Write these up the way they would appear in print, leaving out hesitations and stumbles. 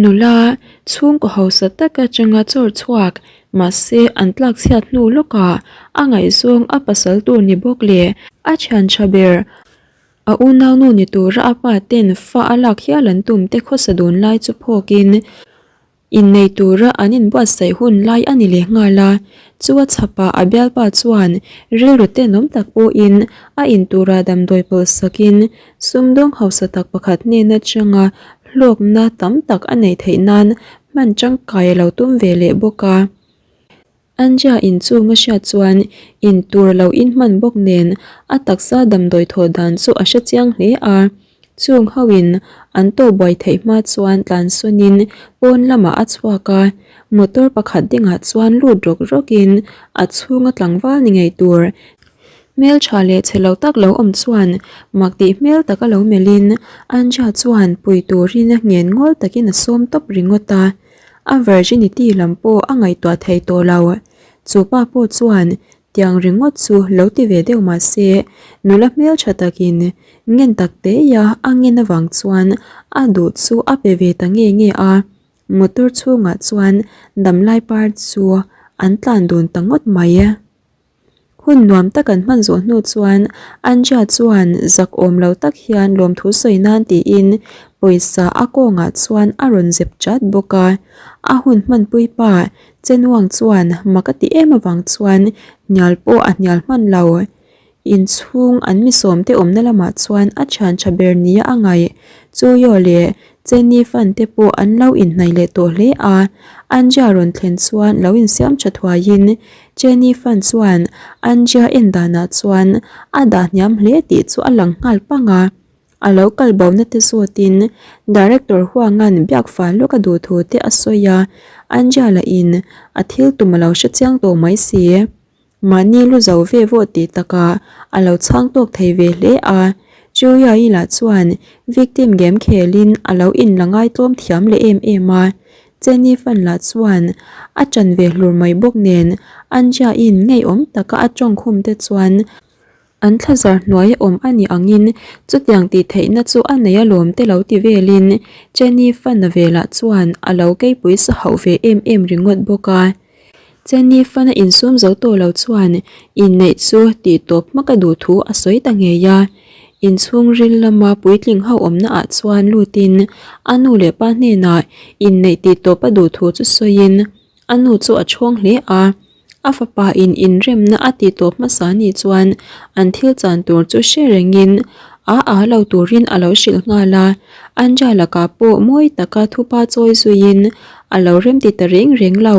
Nula chhungkaw hausa tak atanga chawr chhuak mahse an tlak chhiat hnu lawkah a ngaihzawng a pasal tur ni bawk leh a thian tha ber a unaunu ni tura a pa ten fa a lak hial an tum te khawsa dun lai chu phawkin Innei tura an inbuatsaih hun lai a ni leh nghal a, chu a chhapah a bialpa chuan rilru tenawm tak pawhin a in tura damdawi pawlh sakin sumdawng hausa tak pakhat hnen atanga hlawkna tam tak a neih theih nan hman tangkai a lo tum ve leh bawk a. Anja inchung a hriat chuan in tur lo in hman bawk nen a taksa damdawi thawh dan chu a hre chiang hle a. Chung ho in an tawh buai theih hma chuan tlan sawn in pawn lamah a chhuak a, motor pakhat dingah chuan lut rawk rawk in a chhunga tlangval ni ngei tur hmeltha leh chhe lo tak lo awm chuan mak tih hmel tak a lo melh in Anja chuan pui turin ngen ngawl takin a sawm tawp ringawt a. A virginity lam pawh a ngaihtuah thei tawh lo. Chu pa pawh chuan tiang ringawt chu lo ti ve deuh mah se, nula hmeltha takin ngen tak teia a ngen avang chuan a duh chu a pe ve ta nge nge a. Motor chhungah chuan damlai par chu an tlan dun ta ngawt mai. Hun nuam tak an hman zawh hnu chuan Anja chuan zak awm lo tak hian lawmthu sawi nan tiin pawisa a kawngah chuan a rawn zep chat bawk a. A hun hmanpui pa Chenuang chuan mak a ti em avang chuan hnial pawh a hnial hman lo. Inchhung an mi sawmte awmna lamah chuan a thian tha ber nia a ngaih. Chu Yaw leh Chenni fan te pawh an lo inhnaih leh tawh hle a. Anja rawn thlen chuan lo insiam tha thuaiin Jenny fan chuan Anja en danah chuan a dah hniam hle tih chu a lang nghal pang a, a lo kal bo na te zawtin Director Huanga'n biak fal lawk a duh thu te a sawi a, Anja lahin a thil tum a lo hre chiang tawh mai si. Mahni lu zo ve vawh tih takah a lo chhang tawk thei ve hle a, Julia-i lah chuan victim game khelin a lo inla ngaitlawm thiam leh em em a, Jenny fan lah chuan a ṭan ve hlur mai bawk nen Anja-in ngeiawm taka a ṭawng khum te chuan an thlazar hnuai a awm a nih angin chutiang tih theihna chu a nei alawm te lo ti velin Jenny fan-a ve lah chuan a lo keipui sa hauh ve em em ringawt bawk a. Jenny fan-a insum zo tawh lo chuan inneih chu tih tawp hmak a duh thu a sawi ta ngei a. Inchhung ril lama puitling ho awmna ah chuan lutin a nu leh pa hnenah inneih tih tawp a duh thu chu sawiin a nu chu a chhawng hle a. A fapa in inremna a tih tawp hmasa nih chuan an thil chan tur chu hre rengin a a lo turin a lo hrilh nghal a. Anja lakah pawh mawi taka thupa chawi zuiin a lo remti ta reng reng lo.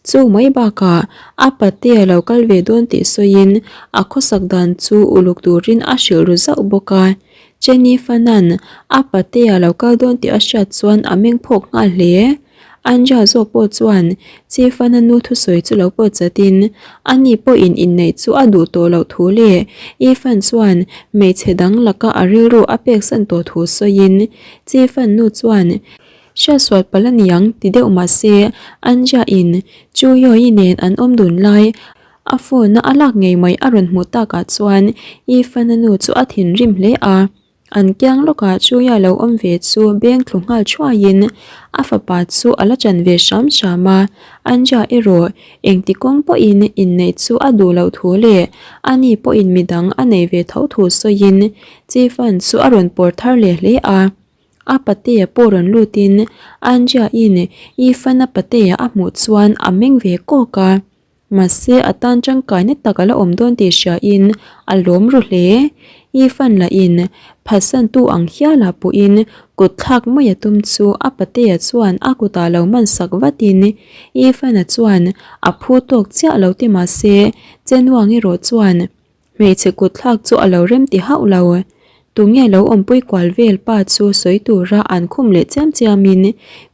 Chu mai bakah a pate a lo kal ve dawn tih sawiin a khawsak dan chu uluk turin a hrilh ru zauh bawk a. Jenny Fanan a pate a lo kal dawn tih a hriat chuan a meng phawk nghal hle. Anja zawk pawh chuan Chi Fana nu thusawi chu lo pawt chatin ani pawhin inneih chu a duh tawh loh thu leh I Fan chuan hmeichhe dang laka a rilru a peksan tawh thu sawiin Chi Fan nu chuan Hriatsual palh a niang ti deuh mah se Anja in Chu Yoi nen an awm dun lai a phone a a lak ngei mai a rawn hmuh takah chuan I Fana nu chu a thinrim hle a. An kiang lawkah Chu Ya lo awm ve chu beng thlu nghal thuaiin a fapa chu a la chan ve hram hram a, Anja erawh engti kawng pawhin inneih chu a duh loh thu leh ani pawhin midang a nei ve tho thu sawiin Chi Fan chu a rawn pawr thar leh hle a. A patea pawh rawn lutin Anja-in Ifan-a patea a hmuh chuan a meng ve kawk a, mahse a tan tangkaina tak a la awm dawn tih hriain a lawm ru hle. Ifan lahin phatsantu ang hialah pawhin kut thlak mai a tum chu a patea chuan a kutah lo man sak vatin Ifan-a chuan a phu tawk chiah lo ti mahse Chenuang erawh chuan Hmeichhe kut thlak chu a lo rem ti hauh lo. Tunge lo awmpui kual vel pa chu sawi tura an khum leh chiam chiamin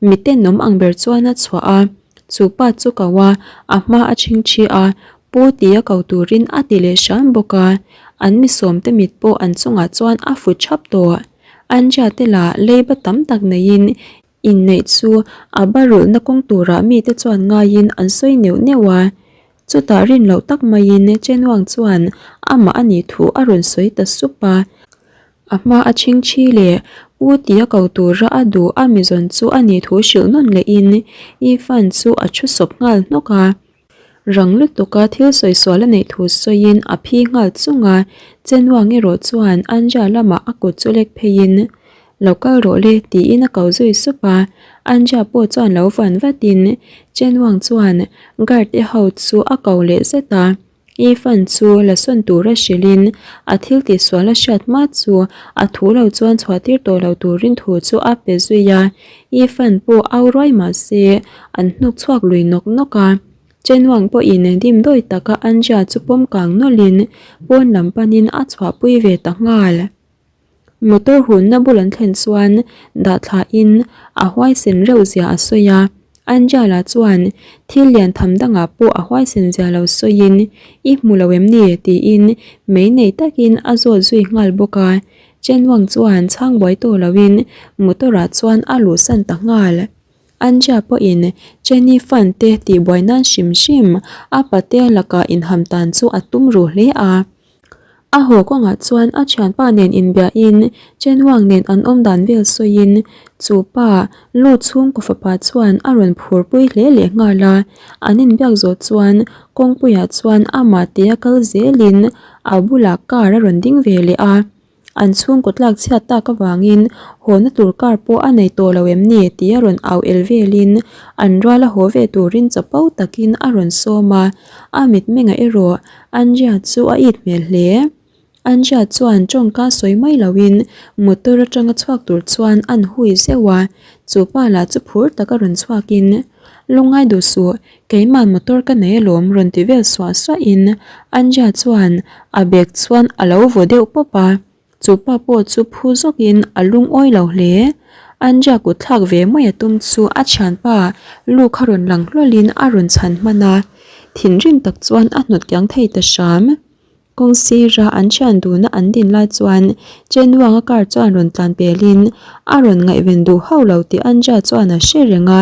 mi tenawm ang ber chuan a chhuah a. Chu pa chu ko a, a hma a chhingchhi a, Pu tia ko turin a ti leh hram bawk a. An mi sawmte mit pawh an chungah chuan a fu thap tawh. Anja te lah leiba tam tak neiin inneih chu a barulhna kawng turah mite chuan ngaiin an sawi neuh neuh a. Chutah rin loh tak maiin Chenwang chuan amah a nih thu a rawn sawi ta sup a. A hma a chhingchhi leh U tia ko tura a duh a mizawn chu a nih thu hrilh nawn lehin Ifan chu a thu sawp nghal hnawk a. Rang lutuka thil sawi sual a neih thu sawiin a phi nghal chung a, Chenuang erawh chuan Anja lamah a kut chu lek pheiin, Lo kal rawh le tiin a ko zui sup a, Anja pawh chuan lo van vatin Chenuang chuan guard te ho chu a ko leh zet a. Ifan chu la sawn tura hrilhin a thil tihsual a hriat hma chu a thu lo chuan chhuah tir tawh lo turin thu chu a pe zui a. Ifan pawh au ruai mah se an hnuk chhuak lui nawk nawk a. Chenwang pawhin dim dawi taka Anja chu pawm kang nawlhin pawn lam panin a chhuahpui ve ta nghal. Motor hunna bul an thlen chuan dah thlahin a huaisen reuh zia a sawi a, Angela chuan thil lian tham dangah pawh a huaisen zia lo sawiin I hmu lo em ni? tiin mei nei takin a zawt zui nghal bawk a, Chen Wang chuan chhang buai tawh loin motor ah chuan a luhsan ta nghal. Anja pawhin Jenny Fan te tihbuai nan hrim hrim a patea lakah inham tan chu a tum ruh hle a. A haw kawngah chuan a thianpa nen inbiahin Chenwang nen an awm dan vel sawiin chu pa lu chhungkaw fapa chuan a rawn phurpui hle leh nghal a, an inbiak zawh chuan kawngpuiah chuan amah tia kal zelin a bulah car a rawn ding ve leh a. An chhungkaw tlak chhiat tak avangin hawna tur car pawh a nei tawh lo em ni tih a rawn au el velin an ruala haw ve turin chapo takin a rawn sawm a, a mitmengah erawh Andrea chu a it hmel hle. Andrea chuan tawngka sawi mai loin motor atanga chhuak tur chuan an hui zeuh a, chu pa lah chu phur taka rawn chhuakin, Lungngai duh suh, Keimah motor ka nei alawm rawn ti vel suah suahin Anja chuan a bag chuan a lo vaw deuh pawp a, chu pa pawh chu phu zawkin a lungawi lo hle. Anja kut thlak ve mai a tum chu a thianpa lu kha rawn lang hlawlin a rawn chhan hman a, thinrim tak chuan a hnawt kiang thei ta hram. Kawng sira an thian duna an din lai chuan Chenuanga car chuan rawn tlan pelin a rawn ngaihven duh hauh lo tih Anja chuan a hre reng a,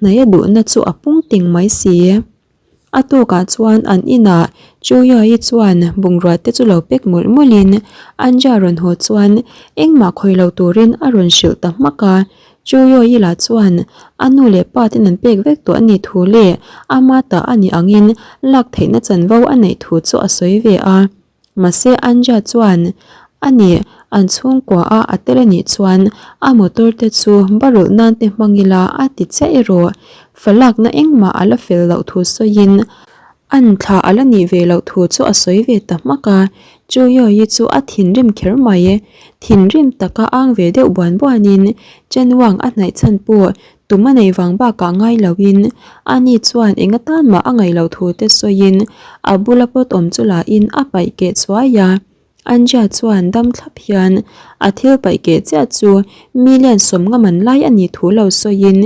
hnaih a duhna chu a pung ting mai si. A tawkah chuan an inah Chuyai chuan bungrua te chu lo pek mawlh mawlhin Anja rawn haw chuan engmah khawi lo turin a rawn hrilh ta hmak a, Chuyoyi lah chuan a nu leh pa ten an pek vek tawh a nih thu leh ama ta a nih angin lak theihna chanvo a neih thu chu a sawi ve a. Mahse Anja chuan a nih an chhungkua a a tel a nih chuan a motor te chu barulh nan te hmang ila a ti chiah erawh falakna engmah a la fel loh thu sawiin An thla a la nih ve loh thu chu a sawi ve ta hmak a, Chuyoyi chu a thinrim kher mai. Thinrim taka ang ve deuh buan buanin Chen Wang a hnaih chhan pawh tum a nei vang bakah ngai loin ani chuan eng atan mah a ngaih loh thu te sawiin a bula pot awm chu lahin a paih keh chuai a. Anja chuan dam thlap hian a thil paih keh chiah chu million sawmnga man lai a nih thu lo sawiin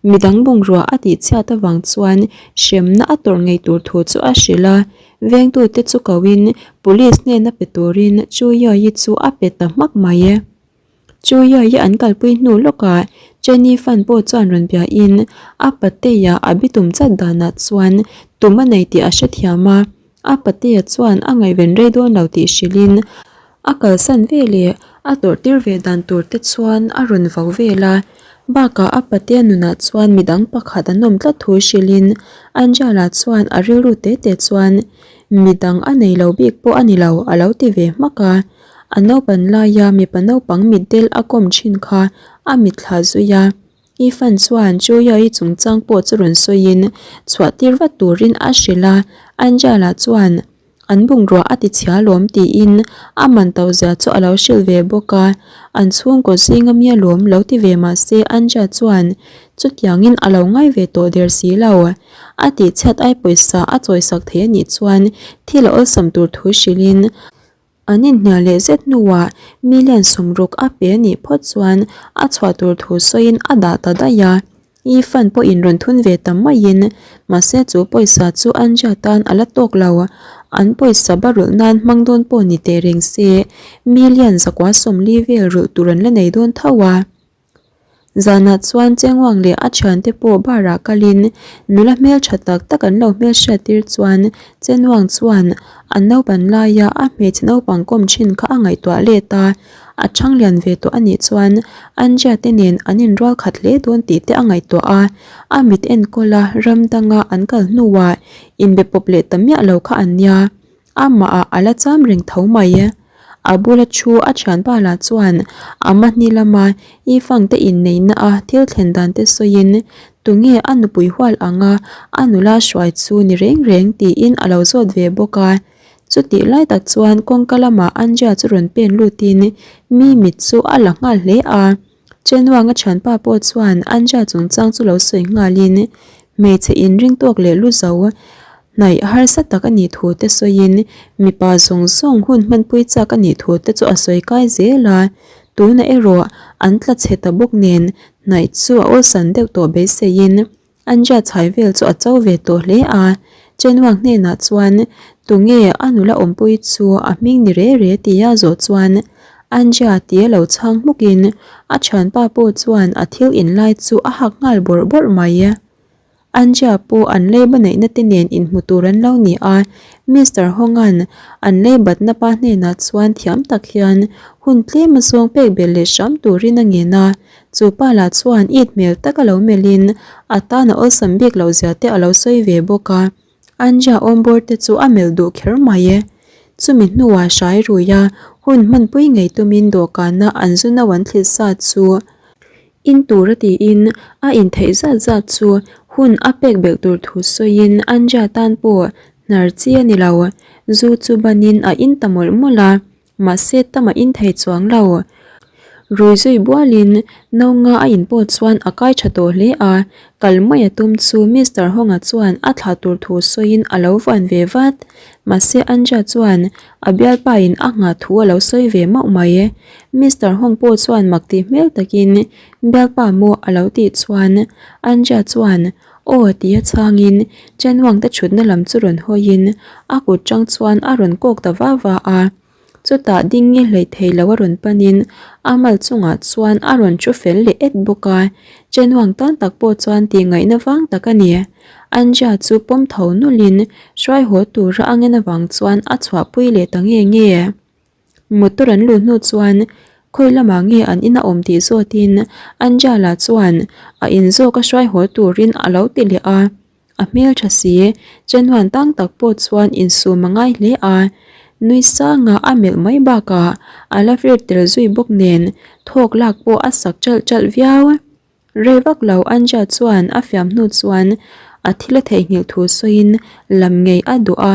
midang bungrua a tih chhiat avang chuan hremna a tawrh ngei tur thu chu a hrilh a, vengtute chu koin police hnena pe turin Chuyoi chu a pe ta hmak mai. Chu Yai an kalpui hnu lawkah Jenny Fan pawh chuan rawn biain a patea a bitum chat danah chuan tum a nei tih a hrethiam a, a patea chuan a ngaihven rei dawn lo tih hrilhin a kalsan veleh a tawrhtir ve dan tur te chuan a rawn vau vel a. Bakah a patea nunah chuan midang pakhat an awm tlat thu hrilhin Angela chuan a rilru te te chuan midang a nei lo bik pawh a ni lo a lo ti ve hmak a. A naupan laia mipa naupang mitdel a kawm thin kha a mitthla zui a. Ifan chuan Chuya-i chungchang pawh chu rawn sawiin chhuah tir vat turin a hrilh a, Angela chuan an bungrua a ti chhia lawm tiin a man to zia chu a lo hrilh ve bawk a, an chhungkaw zinga mi alawm lo ti ve mah se Anja chuan chutiangin a lo ngai ve tawh der si lo. A tihchhiat ai pawisa a chawisak thei a nih chuan thil a awlsam tur thu hrilhin An inhnial leh zet hnuah million sawmruk a pe anih phawt chuan a chhuah tur thu sawiin a dah ta daih a, i fund pawhin rawn thun ve ta maiin mahse chu pawisa chu Anja tan a la tawk lo, an pawisa ba rulh nan hmang dawn pawh ni teh reng se million zakua 40 vel rulh tur an la nei dawn tho a. Zanah chuan Chengwang leh a thiante pawh bar ah kalin nula hmeltha tak tak an lo hmelhriat tir chuan Chenwang chuan a naupan laia a hmeichhe naupang kawm thin kha a ngaihtuah let a, a chhang lian ve tawh a nih chuan Anjia te nen an inrual khat hle dawn tih te a ngaihtuah a, a mit enkawl a ram danga an kal hnuah inbe pawp leh ta miah lo kha an nia. Amah ah a la cham reng tho mai. A bula thu a thianpa lah chuan a mahni lama i fangte inneihna a thil thlen dan te sawiin tunge a nupui hual anga a nula hruai chu ni reng reng tiin a lo zawt ve bawk a. Chutih lai tak chuan kawngka lamah Andrea chu rawn pen lutin mi mit chu a la nghal hle a. Chenuanga thianpa pawh chuan Anja chungchang chu lo sawi nghalin hmeichhe inring tawk leh lu zo hnaih harsa tak a nih thu te sawiin mipa zawng zawng hun hmanpui chak a nih thu te chu a sawi kai zel a, tunah erawh an tla chhe ta bawk nen hnaih chu a awlsan deuh tawh beiseiin Anja chhai vel chu a cho ve tawh hle a, Chenwang hnenah chuan tunge a nula awmpui chu a hming ni re re tia zawh chuan Anja tia lo chhang hmukin a thianpa pawh chuan a thil inlai chu a hak nghal bawrh bawrh mai. Anja pawh an leiba neihna te nen inhmu tur an lo ni a, Mister Hawng'an an leibatna pa hnenah chuan thiam tak hian hun tlem a zawng pek belh leh hram turin a ngen a, Chu pa lah chuan it hmel tak a lo melhin a tan a awlsam bik loh zia te a lo sawi ve bawk a, Anja awmbawr te chu a melh duh kher mai e. Chumi hnuah hrai ruia hun hmanpui ngei tumin dawhkana an zu no an thlit sa chu in tur a tiin a intheih zat zat chu hun a pek belh tur thu sawiin Anja tan pawh hnar chi a ni lo. Zu chu banin a in ta mawlh mawlh a. Mahse tam a in thei chuang lo. Rui zui bualin no nga a in pawh chuan a kai tha tawh hle a, kal mai a tum chu Mister Honga chuan a thlah tur thu sawiin a lo vuan ve vat. Mahse Anja chuan a bialpa in a nghah thu a lo sawi ve mauh mai. Mister Hong pawh chuan mak tih hmel takin bialpa maw a lo tih chuan Anja chuan aw tia chhangin Chenwang te thutna lam chu rawn hawiin a kut tang chuan a rawn kawk ta va va a. Chutah ding nge hleih thei lo a rawn panin a mal chungah chuan a rawn thu fel leh et bawk a. Chenwang tan tak pawh chuan tih ngaihna vang tak a ni. Anja chu pawm tho nawlhin hruai haw tura a ngen avang chuan a chhuahpui leh ta nge nge. Motor an luh hnu chuan khawi lamah nge an in a awm tih zawtin Angela chuan a in zawk a hruai haw turin a lo ti leh a, a hmeltha si Chenhuan tang tak pawh chuan insum a ngai hle a, nui sanga a melh mai bakah a la vir tel zui bawk nen thawk lak pawh a sak ṭalh ṭalh viau. Rei vak lo Anja chuan a fiam hnu chuan a thil a theihnghilh thu sawiin lam ngei a duh a,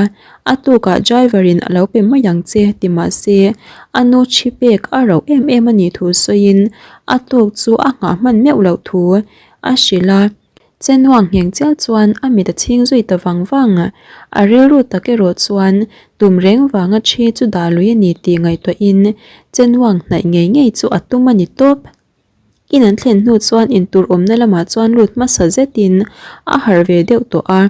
a tukah driver in a lo pe mai ang che ti mah se a nu thi pek a rauh em em a nih thu sawiin a tuk chu a nghah hman meuh loh thu a hrilh a. Chenuang ngheng chial chuan a mit a chhing zui ta vang vang. A rilru tak erawh chuan tum reng vanga thi chu dah lui a ni tih ngaihtuahin Chenuang hnaih ngei ngei chu a tum a ni tawp. In an thlen hnu chuan intur awmna lamah chuan lut hmasa zetin a harh ve deuh tawh a,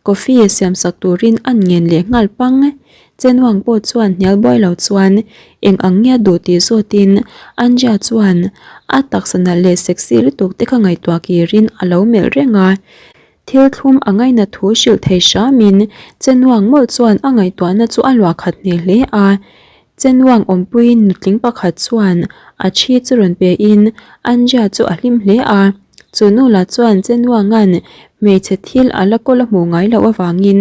coffee siam sak turin an ngen leh nghal pang. Chenwang pawh chuan hnial buai lo chuan eng ang nge a duh tih zawtin Anja chuan a taksa nalh leh sexy lutuk te kha ngaihtuah kirin a lo melh reng a, thil thlum a ngaina thu hrilh thei hramin Chenwang mawlh chuan a ngaihtuahna chu a luah khat hneh hle a. Chenwang awmpui nutling pakhat chuan a thi chu rawn pe in Anja chu a hlim hle a, chu nu lah chuan Chenwanga'n hmeichhe thil a la kawl a hmuh ngai loh avangin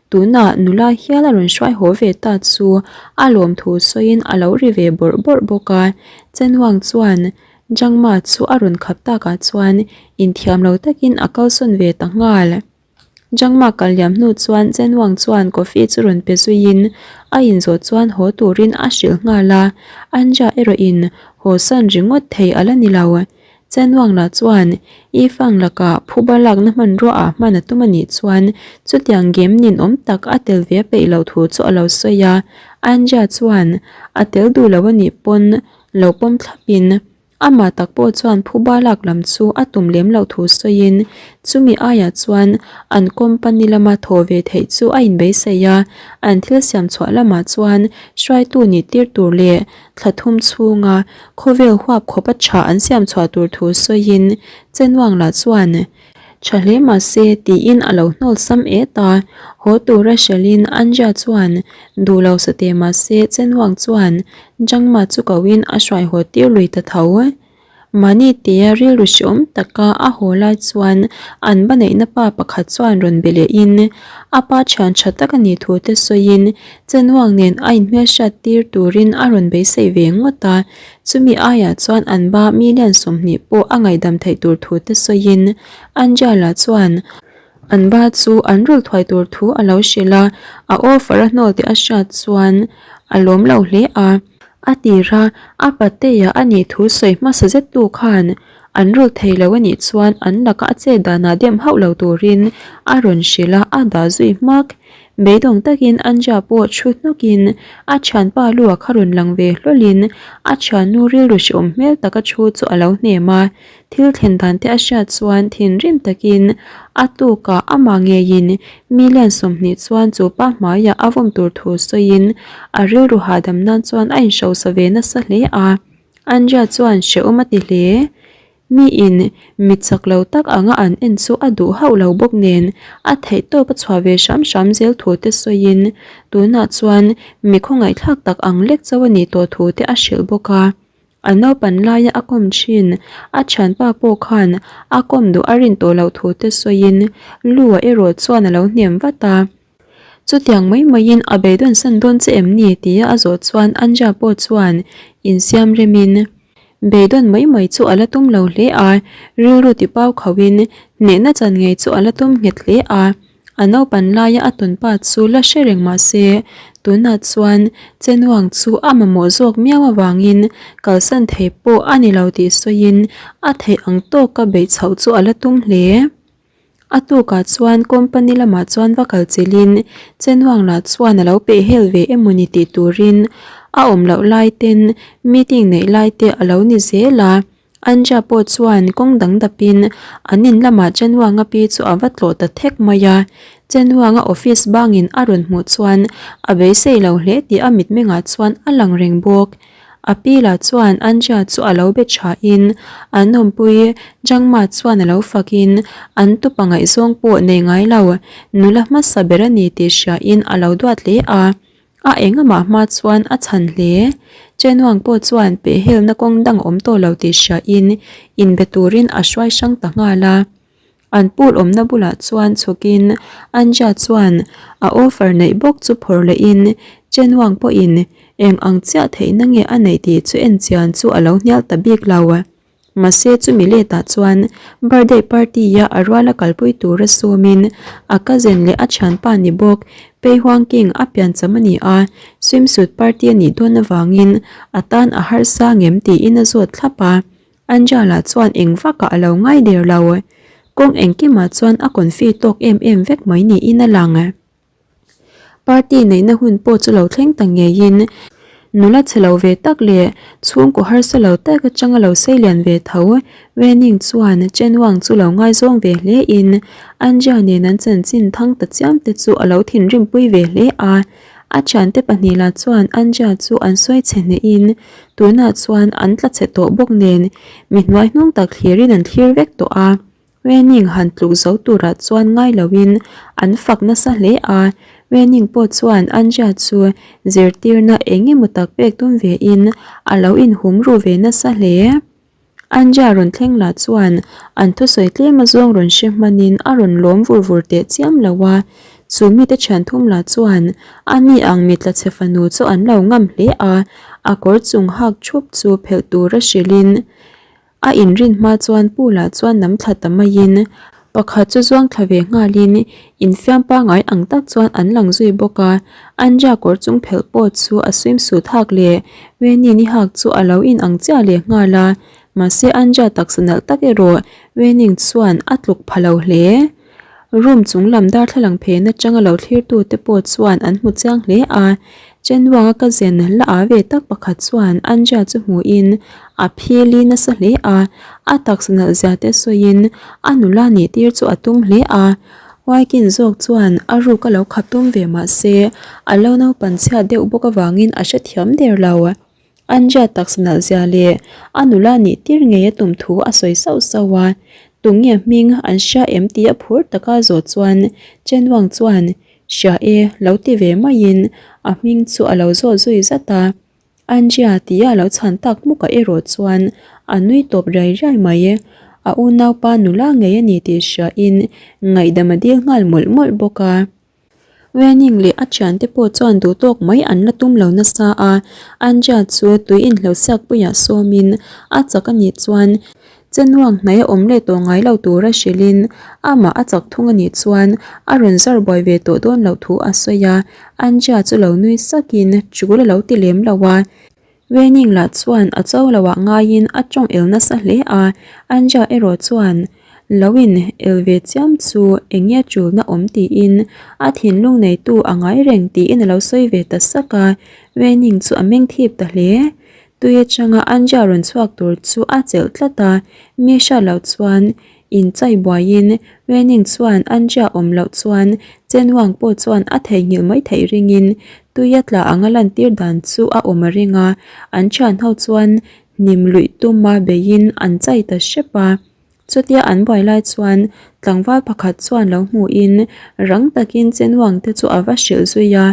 tunah nula hial a rawn hruai haw ve ta chu a lawm thu sawiin a lo ri ve bawrh bawrh bawk a, Chenwang chuan Jangma chu a rawn khap takah chuan inthiam lo takin a kalsawn ve ta nghal. Jangma kal liam hnu chuan Zenwang chuan coffee chu rawn pe zuiin a inzawh chuan haw turin a hrilh nghal a, Anja erawhin haw san ringawt thei a la ni lo. Zenwang lah chuan I fang lakah phuba lakna hmanrua ah hman a tum a nih chuan chutiang game ninawm tak a tel ve peih loh thu chu a lo sawi a, Anja chuan a tel duh lo a nih pawn lo pawm thlapin. Amah tak pawh chuan phuba lak lam chu a tum lem loh thu sawiin chumi aiah chuan an company lama thaw ve theih chu a inbeisei a, an thil siam chhuah lamah chuan hruaitu nih tir tur leh thla thum chhunga khawvel huap khawp a tha an siam chhuah tur thu sawiin Chenwang lah chuan Tha hle mahse tiin a lo hnawl sam et a, haw tura hrelhin Anja chuan duh lo sa teh mahse Chenwang chuan Jangma chu kohin a hruai haw tir lui ta tho. Mahni tia rilru hreawm taka a haw lai chuan an ba neihna pa pakhat chuan rawn be lehin a pa thian tha tak a nih thu te sawiin Chenwang nen a inhmelhriat tir turin a rawn beisei ve ngawt a. Chumi aiah chuan an ba million 20 pawh a ngaihdam theih tur thu te sawiin Angela chuan an ba chu an rul thuai tur thu a lo hrilh a, a offer a hnawl tih a hriat chuan a lawm lo hle a. A tir a, a patea a nih thu sawi hmasa zet tu khan an rul thei lo a nih chuan an laka a chet danah dem hauh lo turin a rawn hrilh a, a dah zui hmak. Beidawng takin Anja pawh thu hnawkin a thianpa lu a kha rawn lang ve hlawlin a thiannu rilru hreawm hmel taka thu chu a lo hnem a. Thil thlen dan te a hriat chuan thinrim takin a tukah amah ngeiin million 20 chuan chu pa hmaiah a vawm tur thu sawiin a rilru hahdam nan chuan a inhrosa ve nasa hle a. Anja chuan hreawm a ti hle. Miin mi chak lo tak anga an en chu a duh hauh lo bawk nen a theih tawp a chhuah ve hram hram zel thu te sawiin tunah chuan mi khawngaihthlak tak ang lek chauh a nih tawh thu te a hrilh bawk a. A naupan laia a kawm thin a thianpa pawh khan a kawm duh a rin tawh loh thu te sawiin Lu-a erawh chuan a lo hnem vat a. Chutiang mai maiin a beidawn san dawn che em ni? tia a zawh chuan Anja pawh chuan insiam remin beidawn mai mai chu a la tum lo hle a, rilru ti pau khauhin hnehna chan ngei chu a la tum nghet hle a. A naupan laia a tawnpa chu la hre reng mah se tunah chuan Chenuang chu a mamawh zawk miau avangin kalsan thei pawh a ni lo tih sawiin a theih ang tawka beih chhoh chu a la tum hle. A tukah chuan company lamah chuan va kal chilhin Chenwang lah chuan a lo peh hel ve emawni tih turin a awm loh lai ten meeting neih lai te a lo ni zel a. Anja pawh chuan kawng dang dapin an in lamah Chenwanga pi chu a va tlawh ta thek mai a. Chenwanga office bangin a rawn hmuh chuan a beisei lo hle tih a mitmengah chuan a lang reng bawk. A pi lah chuan Anja chu a lo be thain an awmpui Jangma chuan a lo fakin an tupa ngaihzawng pawh nei ngai lo nula hmasa ber a ni tih hriain a lo duat hle a, a engamah hma chuan a chhan hle. Chenwang pawh chuan pehhelna kawng dang awm tawh lo tih hriain inbe turin a hruai hrang ta nghal a. An pool awmna bulah chuan chhukin Anja chuan a offer neih bawk chu phawrh lehin Chen Wang pawhin eng ang chiah theihna nge a neih tih chu en chian chu a lo hnial ta bik lo. Mahse chumi letah chuan birthday party-a a ruala kalpui tura sawmin a cousin leh a thianpa ni bawk Pei Huang King a piancham a ni a, swimsuit party a nih dawn avangin a tan a harsa ngem tiin a zawt thlap a. Angela chuan eng vakah a lo ngai der lo. Kawng engkimah chuan a confi tawk em em vek mai niin a lang. Party neihna hun pawh chu lo thleng ta ngeiin nula chhe lo ve tak leh chhungkaw harsa lo tak atanga lo sei lian ve tho Wening chuan Chen Wang chu lo ngaizawng ve hle in Angela nen an chanchin thang ta chiam te chu a lo thinrimpui ve hle a. A thiante pahnih lah chuan Anja chu an sawi chhe hnehin tunah chuan an tla chhe tawh bawk nen mi hnuai hnung tak thlirin an thlir vek tawh a. Wening han tluk zo turah chuan ngai loin an fak nasa hle a. Wening pawh chuan Anja chu zirtirna eng emaw tak pek tum vein a lo inhum ru ve nasa hle. Anja rawn thleng lah chuan an thusawi tlem a zawng rawn hre hmanin a rawn lawm vur vur teh chiam lo a, chu mite thian thum lah chuan a ni ang mi tla chhe fanu chu an lo ngam hle a, a kawr chung hak thup chu phelh tura hrilhin a inrin hma chuan pu lah chuan nam thla ta maiin Pakhat chu zuang thla ve nghalin infiam pangngai ang tak chuan an lang zui bawk a, Anja kawr chung phelh pawh chu a swimsuit hak leh Weni ni hak chu a lo in ang chiah leh nghal a, mahse Anja taksa nalh tak erawh Wening chuan a tluk pha lo hle. Room chung lam darthlalang phen atanga lo thlir tu te pawh chuan an hmu chiang hle a. Chenwanga cousin la a ve tak pakhat chuan Anja chu hmuhin a phili nasa hle a, a taksa nalh zia te sawiin a nula nih tir chu a tum hle a. Huaikin zawk chuan a ruk a lo khap tum ve mah se a lo naupan chhiat deuh bawk avangin a hrethiam der lo. Anja taksa nalh zia leh a nula nih tir ngei a tum thu a sawi sauh sauh a, tunge hming an hria em tih a phur taka zawh chuan Chenwang chuan Hria e, lo ti ve maiin a hming chu a lo zawt zui zat a. Anjia tia a lo chhan tak hmukah erawh chuan a nui tawp riai riai mai. A unaupa nula ngei a ni tih hriain ngaihdam a dil nghal mawlh mawlh bawk a. Wening leh a thiante pawh chuan duhtawk mai an la tum lo nasa a, Anjia chu tui inhlauhsiak puiah sawmin a chak a nih chuan Chenuang hnai a awm leh tawh ngai lo tura hrilhin amah a chak thung a nih chuan a rawn zar buai ve tawh dawn loh thu a sawi a, Anja chu lo nui sakin chul a lo ti lem lo a. Wening lah chuan a cho loh ah ngaiin a tawng el nasa hle a, Anja erawh chuan lo in el ve chiam chu eng nge chulna awm tiin a thinlung neitu a ngai reng tiin a lo sawi ve ta sak a, Wening chu a meng thip ta hle. Tui atanga Anja rawn chhuak tur chu a chelh tlat a, mi hriat loh chuan inchai buaiin Wening chuan Anja awm loh chuan Chenwang pawh chuan a theihnghilh mai theih ringin tuia tla anga lantir dan chu a awm a ring a, an thian ho chuan hnim luih tuma beiin an chai ta hrep a. Chutia an buai lai chuan tlangval pakhat chuan lo hmuhin rang takin Chenwang te chu a va hrilh zui a,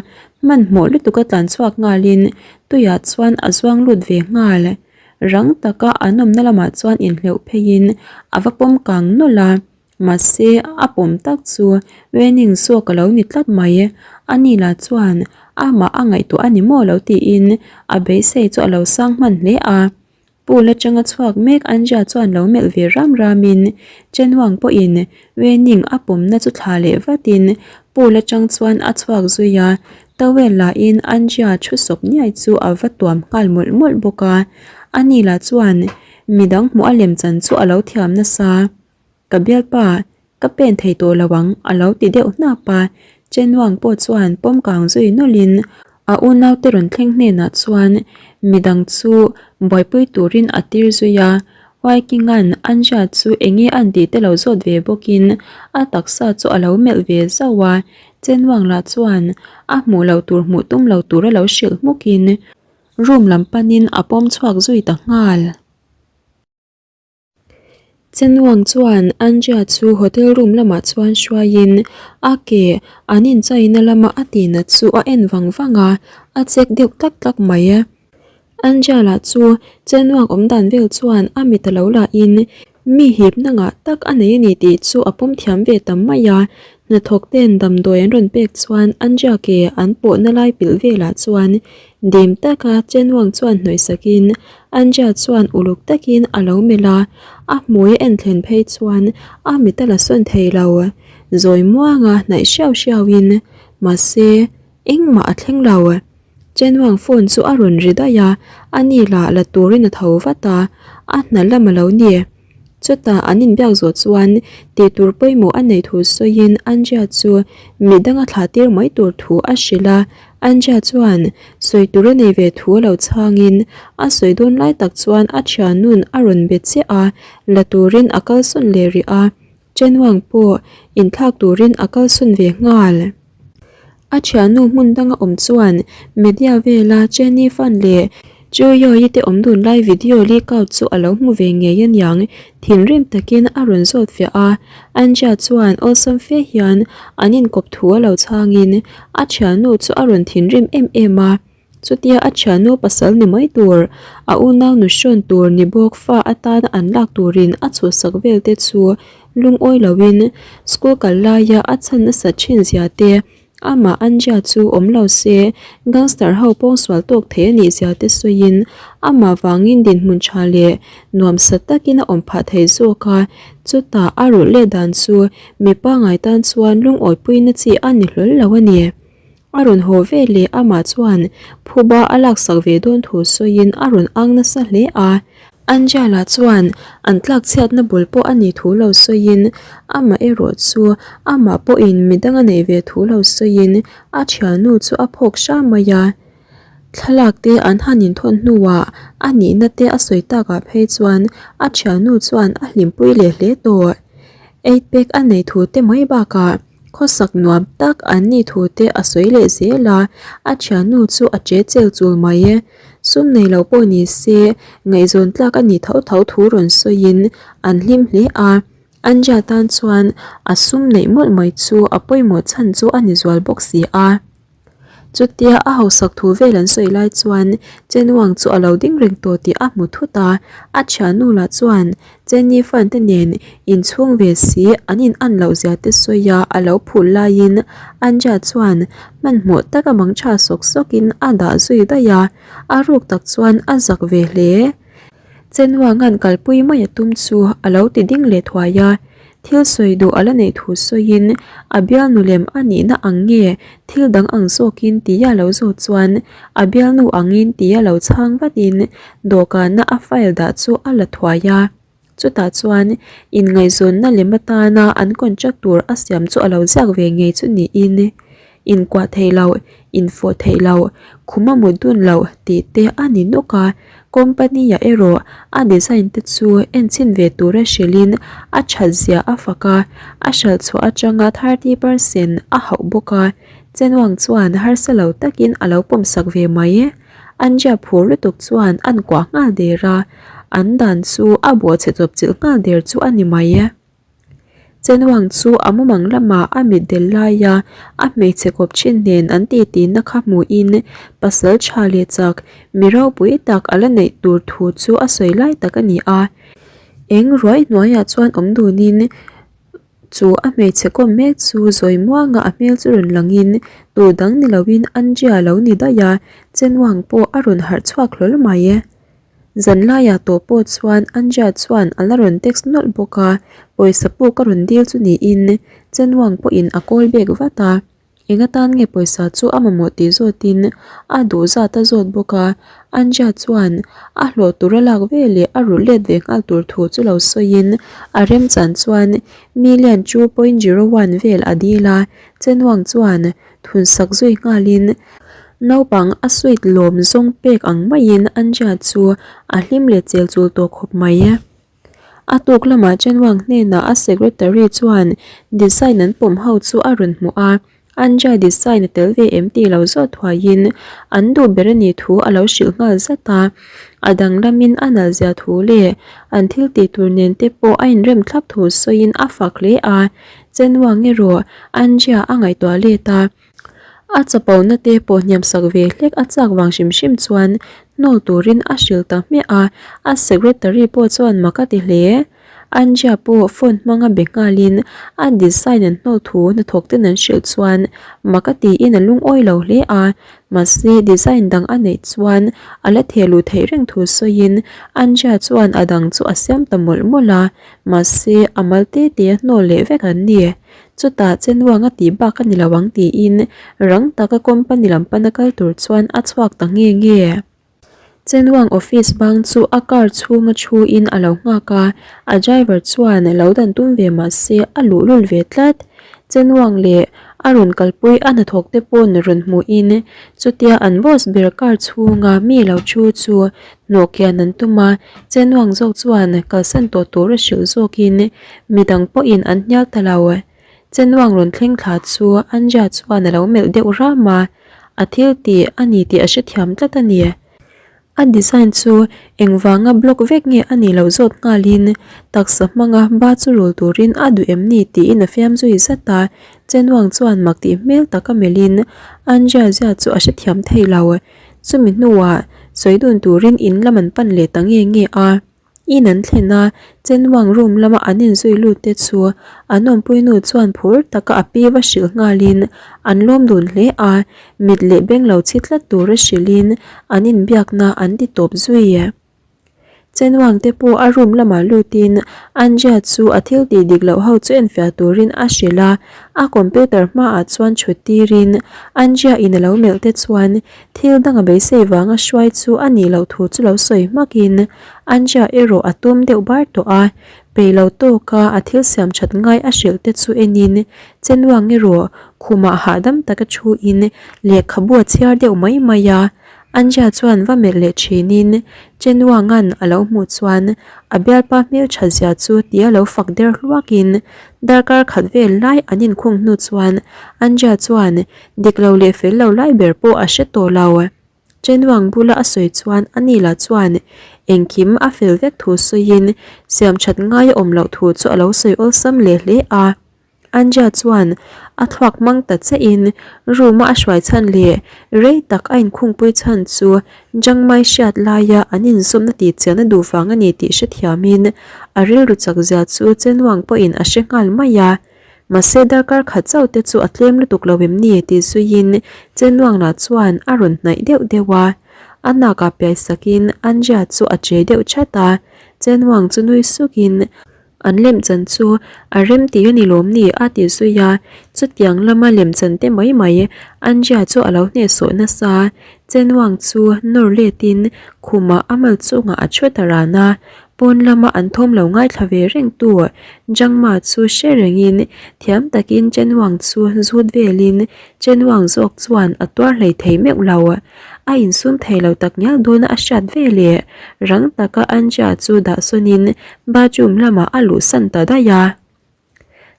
hmanhmawh lutuk a tlan chhuak nghalin tuiah chuan a zuang lut ve nghal. Rang taka an awmna lamah chuan inhleuh pheiin a va pawm kang nawlh a, mahse a pawm tak chu Wening zawk a lo ni tlat mai. Ani lah chuan amah a ngaihtuah a ni maw lo tiin a beisei chu a lo sang hman hle a. Pool atanga chhuak mek Anja chuan lo melh ve ram ramin Chenwang pawhin Wening a pawmna chu thla leh vatin pool atang chuan a chhuak zui a, towel lahin Anja thu sawp niai chu a va tuam nghal mawlh mawlh bawk a, ani lah chuan midang hmuh a lem chan chu a lo thiam nasa. Ka bialpa, ka pen thei tawh lo ang a lo ti deuh hnap a, Chenwang pawh chuan pawm kang zui nawlhin a unaute rawn thleng hnenah chuan midang chu buaipui turin a tir zui a, Waikinga'n Anja chu enge an tih te lo zawt ve bawkin a taksa chu a lo melh ve zauh a, Chenwang lah chuan a hmuh loh tur hmuh tum lo tura lo hrilh hmukin room lam panin a pawm chhuak zui ta nghal. Chenwang chuan Andrea chu hotel room lamah chuan hruaiin a ke an inchaina lama a tihna chu a en vang vang a, a check deuh tlak tlak mai. Andrea lah chu Chenwang awm dan vel chuan a mit a lo lahin mi hipna ngah tak a nei a ni tih chu a pawm thiam ve ta mai a, hnathawk ten damdawi an rawn pek chuan Andrea ke an pawhna lai pilh velah chuan Dim taka Chenwang chuan hnawih sakin Anja chuan uluk takin a lo melh a, a hmui a en thlen phei chuan a mit a la sawn thei lo. Zawi muanga hnaih hriau hriauin mahse engmah a thleng lo. Chenwang phone chu a rawn ri daih a, ani lah la turin a tho vat a, a hna lam a lo ni. Chutah an inbiak zawh chuan tih tur pawimawh a neih thu sawiin Andrea chu midang a thlah tir mai tur thu a hrilh a, Andrea chuan sawi tur a nei ve thu a lo chhangin a sawi dawn lai tak chuan a thianun a rawn be chiah a, la turin a kalsawn leh rih a, Chenwang pawh inthlak turin a kalsawn ve nghal. A thiannu hmun danga awm chuan media vela Jenny Fan leh Chu Yoi te awm dun lai video leak out chu a lo hmu ve ngei aniang, thinrim takin a rawn zawt fiah a. Anja chuan awlsam fe hian an inkawp thu a lo chhangin a thiannu chu a rawn thinrim em em a. Chutia a thiannu pasal ni mai tur, a unau nu hrawn tur ni bawk fa atana an lak turin a chhuhsak vel te chu lungawi loin school kal laia a chhan nasa thin zia te, amah Anja chu awm lo se gangster ho pawngsual tawk thei a nih zia te sawiin amah vangin dinhmun tha leh nuamsa takin a awm phah thei zawk a, chutah a rulh let dan chu mi pangngai tan chuan lungawipuina chi a ni hlawl lo a ni. A rawn haw ve leh amah chuan phuba a laksak ve dawn thu sawiin a rawn ang nasa hle a. Angela chuan an tlakchhiatna bul pawh a nih thu lo sawiin amah erawh chu amah pawhin midang a neih ve thu lo sawiin a thiannu chu a phawk hram mai a. Thlalak te an han inthawn hnuah a nihna te a sawi takah phei chuan a thiannu chuan a hlimpui leh hle tawh. Eight pack a nei thu te mai bakah khawsak nuam tak an nih thu te a sawi leh zel a, a thiannu chu a che chel chul mai. Sum nei lo pawh ni se ngaihzawn tlak a nih tho tho thu rawn sawiin an hlim hle a. Anja tan chuan a sum neih mawlh mai chu a pawimawh chhan chu a ni zual bawk si a. Chutia a hausak thu vel an sawi lai chuan Chenwang chu a lo ding reng tawh tih a hmu thut a, a thiannu lah chuan Chenni fan te nen inchhung ve si an in an loh zia te sawi a a lo phul laiin Anja chuan hmanhmawh taka mang tha sawk sawk in a dah zui daih a, a ruk tak chuan a zak ve hle. Chenwanga'n kalpui mai a tum chu a lo ti ding leh thuai a, thil sawi duh a la neih thu sawiin a bialnu lem a nihna ang nge thil dang ang zawkin tia lo zawt chuan a bialnu angin tia lo chhang vatin dawhkana a file dah chu a la thuai a. Chutah chuan inngaihzawnna lem atana an contract tur a siam chu a lo ziak ve ngei chu niin inkuah theih loh, infawh theih loh, khum a mut dun loh tih te a ni nawk a, company ah erawh a design te chu enchhin ve tura hrilhin a that zia a fak a, a hralh chhuah atanga 30% a hauh bawk a, Chenwang chuan harsa lo takin a lo pawmsak ve mai. Anja phur lutuk chuan an kuah nghal der a, an dan chu a bawhchhe chawp chilh nghal der chu a ni mai. Chenwang chu a mumang lamah a mit del laia a hmeichhe kawp thin nen an titi na kha hmuhin pasal tha leh chak mi ropui tak a la neih tur thu chu a sawi lai tak a ni a. Eng ruai hnuaiah chuan awm dunin chu a hmeichhe kawm mek chu zawi muanga a hmel chu rawn langin tur dang ni loin Andrea lo ni daih a, Chenwang pawh a rawn harh chhuak hlawl mai. Zanlaiah tawh pawh chuan Anja chuan a la rawn text nawlh bawk a, pawisa puk a rawn dil chu niin Chenwang pawhin a call back vat a, eng atan nge pawisa chu a mamawh tih zawtin a duh zat a zawt bawk a, Anja chuan a hlawh tur a lak ve leh a rulh let ve nghal tur thu chu lo sawiin a remchan chuan million 2.01 vel a dil a, Chenwang chuan thun sak zui nghalin naupang a sweet lawm zawng pek ang maiin Anja chu a hlim leh chel chul tawh khawp mai. A tuk lamah Chenwang hnenah a secretary chuan design an pawm ho chu a rawn hmuh a, Anja design a tel ve em tih lo zawt thuaiin an duh ber a nih thu a lo hrilh nghal zat a, a danglamin a nalh zia thu leh an thil tih tur nen te pawh a inrem thlap thu sawiin a fak hle a. Chenwang erawh Anja a ngaihtuah let a, a chapona te pawh hniam sak ve hlek a chak vang hrim hrim chuan hnawl turin a hrilh ta hmiah a, a secretary pawh chuan mak a ti hle. Anja pawh phone hmanga be nghalin a design an hnawl thu hnathawk ten an hrilh chuan mak a tiin a lungawi lo hle a, mahse design dang a neih chuan a la theh luh theih reng thu sawiin Anja chuan a dang chu a siam ta mawlh mawlh a. Mahse, a mal te te a hnawl leh vek an ni. Chutah Chenwang a tih bak a ni lo ang tiin rang taka company lam pana kal tur chuan a chhuak ta nge nge. Chenwang office bang chu a car chhunga thu in a lo nghak a, a driver chuan lo dan tum ve mahse a luhlul ve tlat. Chenwang leh a rawn kalpui a hnathawk te pawn rawn hmuhin chutia an boss ber car chhunga mi lo thu chu Hnawh kian an tum a, Chenwang zawk chuan kalsan tawh tur a hrilh zawkin midang pawhin an hnial ta lo. Chenwang rawn thleng thla chu Anja chuan a lo melh deuh ram a, a thil tih a ni tih a hrethiam tlat a ni. A design chu engvanga block vek nge a nih loh zawt nghalin taksa hmanga ba chu rul turin a duh em ni tiin a fiam zui zat a, Chenwang chuan mak tih hmel taka melhin Anja zia chu a hrethiam thei lo. Chumi hnuah sawi dun turin in lam an pan leh ta nge nge a, in an thlen a, Chenwang room lama an inzui lut te chu an awmpui nu chuan phur taka a pi va hrilh nghalin an lawm dun hle a, mit leh beng lo chhi tlat tura hrilhin an inbiakna an ti tawp zui. Chenwang te pawh a room lamah lutin Anja chu a thil tih dik loh ho chu enfiah turin a hrilh a, a computer hmaah chuan chhut tirin Anja in a lo melh te chuan thil dang a beisei vanga hruai chu a nih loh thu chu lo sawi hmakin Anja erawh a tum deuh bar tawh a, peih lo tawka a thil siam that ngai a hrilh te chu enin Chenwang erawh khumah hahdam taka thuin lehkhabu a chhiar deuh mai mai a. Anja chuan va melh leh thinin Chenwang-a'n a lo hmuh chuan a bialpa hmeltha zia chu tia lo fak der hluakin darkar khat vel lai an inkhung hnu chuan Anja chuan dik lo leh fel lo lai ber pawh a hre tawh lo. Chenwang bula a sawi chuan ani lah chuan engkim a fel vek thu sawiin siamthat ngai a awm loh thu chu a lo sawi awlsam leh hle a. Anja chuan a thluak hmang ta chiahin room-a a hruai chhan leh rei tak a inkhungpui chhan chu Jangmai hriat laia an inzawmna tih chiahna duh vang a ni tih hrethiamin a rilru chak zia chu Chenwang pawhin a hre nghal mai a. Mahse darkar khat chauh te chu a tlem lutuk lo em ni tih zuiin Chenwang lah chuan a rawn hnaih deuh deuh a. A nakah piai sakin Anja chu a che deuh chat a, Chenwang chu nui sukin An lemchan chu a rem tih a ni lawm ni a ti zui a, chutiang lama lemchan te mai mai Anjia chu a lo hnehsawh nasa. Chenwang chu nawr letin khumah a mal chungah a thu ta ran a, pawn lama an thawm lo ngaithla ve reng tu Jangma chu hre rengin thiam takin Chenwang chu zut velin Chenwang zawk chuan a tuar hlei thei meuh lo. A insum thei lo tak ngial dawna a hriat ve leh rang taka Anja chu dah sawnin bathroom lamah a luhsan ta daih a.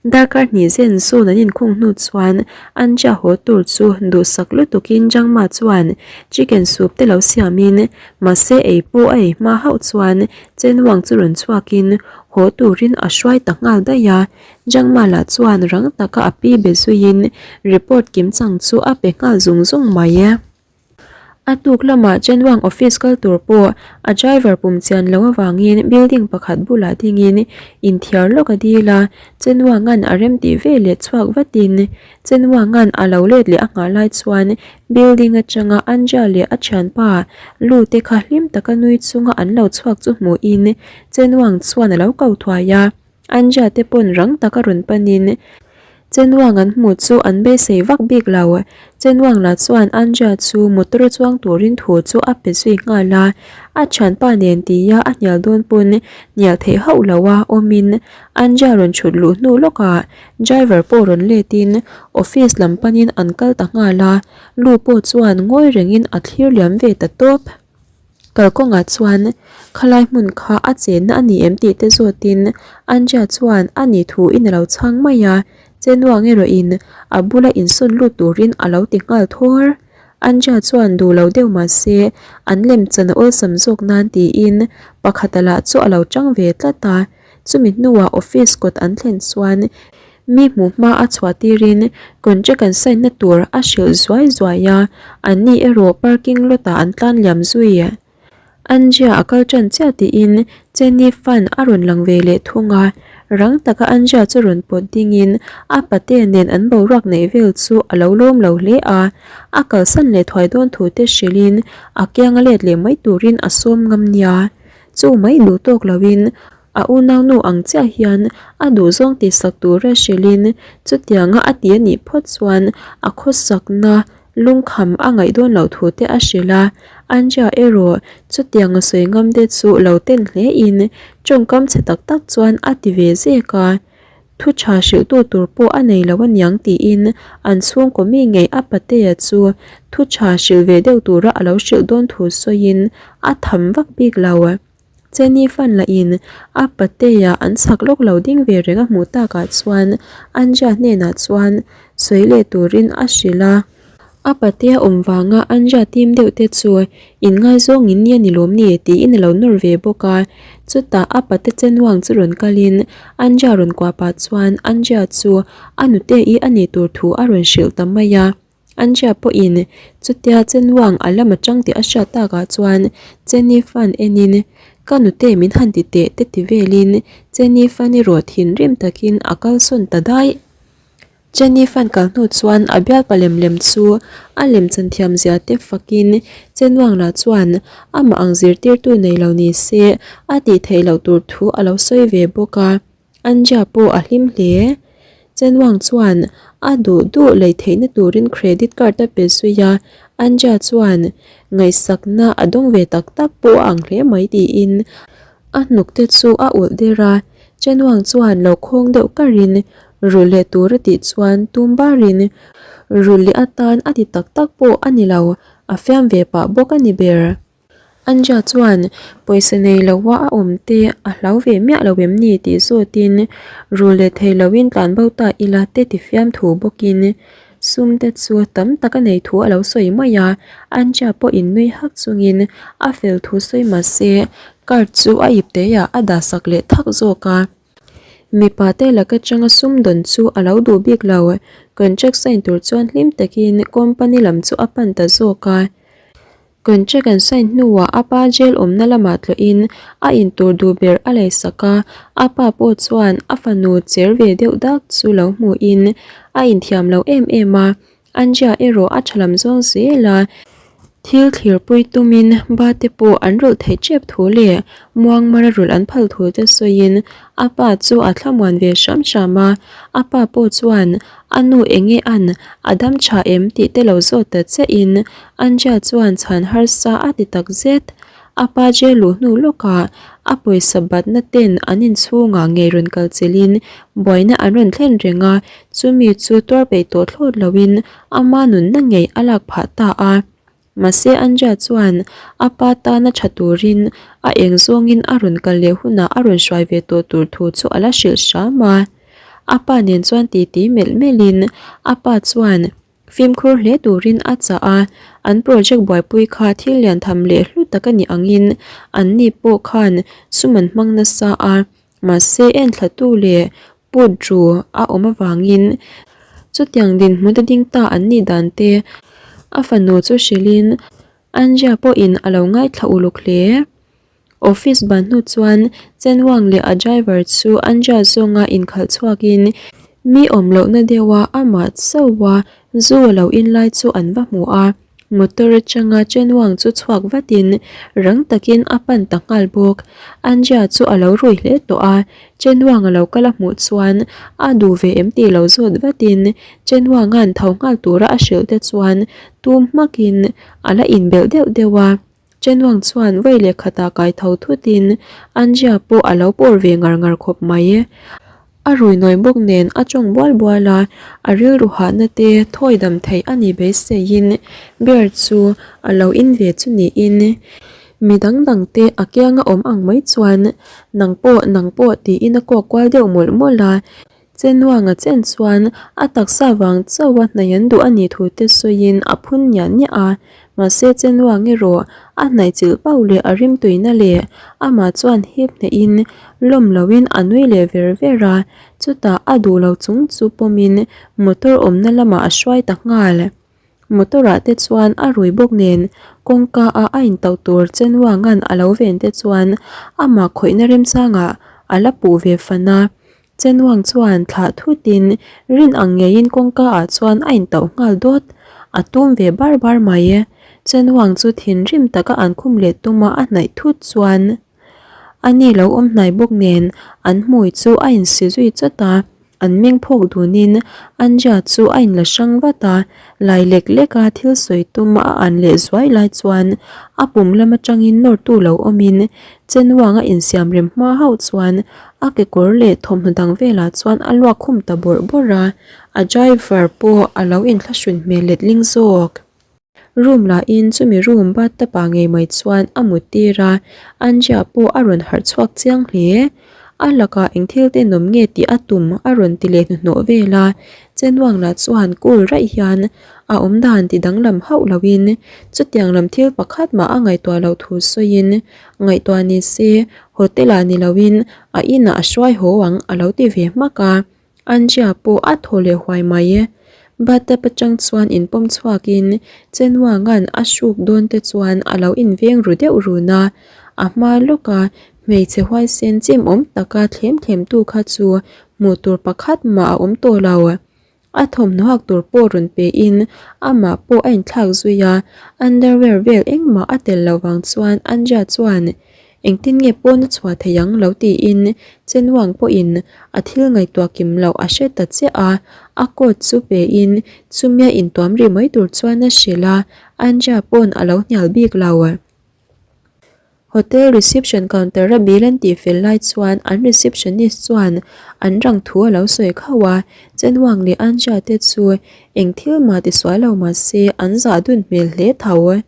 Darkar hnih zen zawn an inkhung hnu chuan Anja haw tur chu duhsak lutukin Jangma chuan chicken soup te lo siamin mahse ei pawh a ei hma hauh chuan Chenwang chu rawn chhuakin haw turin a hruai ta nghal daih a. Jangma lah chuan rang taka a pi be zuiin report kim chang chu a pe nghal zung zung mai e. A tuk lamah Chenwang office kal tur pawh a driver pum chian lo avangin building pakhat bulah dingin inthiar lawk a dil a, Chenwanga'n a rem tih ve leh chhuak vatin Chenwanga'n a lo let leh a nghah lai chuan building atanga Anja leh a thianpa Lu te kha hlim taka nui chunga an lo chhuak chu hmuhin Chenwang chuan a lo ko thuai a. Anja te pawn rang taka rawn panin Chenwang an hmuh chu an beisei vak bik lo. Chenwang lah chuan Anja chu motor a chuang turin thu chu a pe zui nghal a, a thianpa nen tia a hnial dawn pawn hnial theih hauh lo a awmin Anja rawn chhut luh hnu lawkah driver pawh rawn letin office lam panin an kal ta nghal a, Lu pawh chuan ngawi rengin a thlir liam ve ta tawp. Kalkawngah chuan khalai hmun kha a chenna a ni em tih te zawtin Anja chuan a nih thu in a lo chhang mai a, Chenuang erawhin a bula insawn lut turin a lo ti nghal thawr. Anja chuan duh lo deuh mah se an lemchan a awlsam zawk nan tiin pakhata lah chu a lo tang ve tlat a, chumi hnuah office kawt an thlen chuan Mi hmuh hma a chhuah tirin contract an sign na tur a hrilh zuai zuai a, an ni erawh parking lot ah an tlan liam zui. Anja a kal tan chiah tiin Jenny fan a rawn lang ve leh thung a, rang taka Anja chu rawn pawt dingin a pate nen an boruak neih vel chu a lo lawm lo hle a, a kalsan leh thuai dawn thu te hrilhin a kiang a let leh mai turin a sawm ngam nia. Chu mai duh tawk loin A unaunu ang chiah hian a duhzawng tihsak tura hrilhin chutianga a ti a nih phawt chuan a khawsakna lungkham a ngaih dawn loh thu te a hrilh a. Anja erawh chutianga sawi ngam te chu lo ten hlein tawngkam chhe tak tak chuan a ti ve zek a. Thu tha hrilhtu tur pawh a nei lo aniang tiin an chhungkaw mi ngei a patea chu thu tha hrilh ve deuh tura a lo hrilh dawn thu sawiin a tham vak bik lo. Jenny fan lahin a patea an chhak lawk lo ding ve reng a hmuh takah chuan Anja hnenah chuan sawi leh turin a hrilh a. A patea awm vanga Anja tim deuh te chu inngaizawng in nia ni lawm ni tiin a lo nawr ve bawk a. Chutah a pate Chenwang chu rawn kalin Anja rawn kuah pah chuan Anja chu a nute i a nih tur thu a rawn hrilh ta mai a. Andrea pawhin chutia Chenwang a lam atang tih a hriat takah chuan Jenny fan enin ka nute min han ti teh te ti velin Jenny fan erawh thinrim takin a kalsawn ta daih. Jenny fan kal hnu chuan a bialpa lem lem chu a lem chan thiam zia te fakin Chenwang lah chuan amah ang zirtirtu nei lo ni se a tih theih loh tur thu a lo sawi ve bawk a. Anja pawh a hlim hle. Chenwang chuan a duh duh lei theihna turin credit card a pe zui a, Anja chuan ngaihsakna a dawng ve tak tak pawh a ang hle mai tiin a hnuk te chu a ulh der a. Chenwang chuan lo khawng deuh karin rulh leh tur a tih chuan tum barin rulh leh atan a ti tak tak pawh a ni lo. a fiam ve pah bawk a ni ber. Anja chuan pawisa nei loa a awm te a hlau ve miah lo em ni tih zawtin rul leh thei loin tlan bo ta ila te ti fiam thu bawkin sum te chu tam tak a nei thu a lo sawi mai a, Anja pawhin nui hak chungin a fel thu sawi mahse card chu a ip teiah a dah sak leh thak zawk a. Mipa te laka changa sum dawn chu a lo duh bik lo, contract sign tur chuan hlim takin company lam chu a pan ta zawk a. Contract an sign hnuah a pa jail awmna lamah tlawhin a intur duh ber a lei sak a, a pa pawh chuan a fanu cher ve deuh dak chu lo hmuhin a inthiam lo em em a, Anja erawh a tha lam zawng zel a, thil thlirpui tumin ba te pawh an rawlh theih tep thu leh muangmara rawlh an phal thu te sawiin a pa chu a thlamuan ve hram hram a, a pa pawh chuan A nu enge an a dam tha em tih te lo zawt ta chiahin Anja chuan chhan harsa a ti tak zet. A pa jail luh hnu lawkah a pawisa batna ten an inchhungah ngei rawn kal chilhin buaina an rawn thlen reng a, chumi chu tuar peih tawh thlawt loin ama nunna ngei a lak phah ta a. Mahse Anja chuan a pa tana tha turin a eng zawngin a rawn kal leh hunah a rawn hruai ve tawh tur thu chu a la hrilh hram a. A pa nen chuan titi melh melhin a pa chuan fimkhur hle turin a chah a, an project buaipui kha thil lian tham leh hlu tak a nih angin anni pawh khan sum an hmang nasa a, mahse enthlatu leh put ru a awm avangin chutiang dinhmun a ding ta an nih dan te a fanu chu hrilhin Anja pawhin a lo ngaithla uluk hle. Office ban hnu chuan Chenwang leh a driver chu Anja zawnga inkhalh chhuakin mi awm lohna deuha amah chauha zu a lo in lai chu an va hmu a. Motor atanga Chenwang chu chhuak vatin rang takin a pan ta nghal bawk. Anja chu a lo rui hle tawh a, Chenwang a lo kal a hmuh chuan a duh ve em tih lo zawt vatin Chenwanga'n tho nghal tura a hrilh te chuan tum hmakin a la inbelh deuh deuh a. Chenwang chuan vawi leh khatah kai tho thutin Anja pawh a lo pawr ve ngar ngar khawp mai. A rui nawi bawk nen a tawng bual bual a, a rilru hahna te thawi dam theih a ni beiseiin beer chu a lo in ve chu niin mi dang dang te a kianga awm ang mai chuan nang pawh nang pawh tiin a kawk kual deuh mawlh mawlh a. Chenuanga chen chuan a taksa vang chauha hnaih an duh a nih thu te sawiin a phun niah niah a, mahse Chenuang erawh a hnaih chilh pauh leh a rimtuina leh amah chuan hip hnehin lawm loin a nui leh ver ver a, chutah a duh lo chung chu pawmin motor awmna lamah a hruai ta nghal. Motor ah te chuan a rui bawk nen kawngka a a intauh tur Chenuanga'n a lo ven te chuan amah khawihna remchangah a la puh ve fan a. Chenuang chuan thlah thutin rin ang ngeiin kawngka ah chuan a intauh nghal dawt. A tum ve bar bar mai. Chenuang chu thinrim taka an khum leh tuma a hnaih thut chuan a ni lo awm hnai bawk nen an hmui chu a insi zui chawt a. An meng phawk dunin Anja chu a inla hrang vat a, lai lek lek a thil sawi tum a an leh zuai lai chuan a pum lam atangin nawrtu lo awmin Chenwang a insiam rem hma hauh chuan a kekawr leh thawmhnaw dang velah chuan a luak khum ta bawrh bawrh a, a driver pawh a lo inthlahrun hmel letling zawk. Room lahin chumi room bathtub ah ngei mai chuan a mut tir a, Anja pawh a rawn harh chhuak chiang hle. A lakah eng thil tenawm nge tih a tum a rawn ti leh hnuhnawh vel a, Chenwang lah chuan cool raih hian a awm dan ti danglam hauh loin chutiang lam thil pakhat mah a ngaihtuah loh thu sawiin ngaihtuah ni se hotel ah ni loin a inah a hruai haw ang a lo ti ve hmak a. Anjia pawh a thaw leh huai mai e. Bathtub atang chuan inpawm chhuakin Chenwanga'n a hruk dawn te chuan a lo inveng ru deuh run a. A hma lawka hmeichhe huaisen chim awm taka thlem thlem tu kha chu hmuh tur pakhat mah a awm tawh lo. A thawmhnaw hak tur pawh rawn pe in amah pawh a inthlak zui a, underwear vel engmah a tel loh vang chuan Anjia chuan Engtin nge pawn a chhuah thei ang lo tiin Chenwang pawhin a thil ngaihtuah kim loh a hre ta chiah a, a coat chu pein chumia intuam rih mai tur chuan a hrilh a, Anja pawn a lo hnial bik lo. Hotel reception counter a bill an tih fel lai chuan an receptionist chuan an rang thu a lo sawi khauh a, Chenwang leh Anja te chu eng thil mah ti sual lo mah se an zah dun hmel hle tho.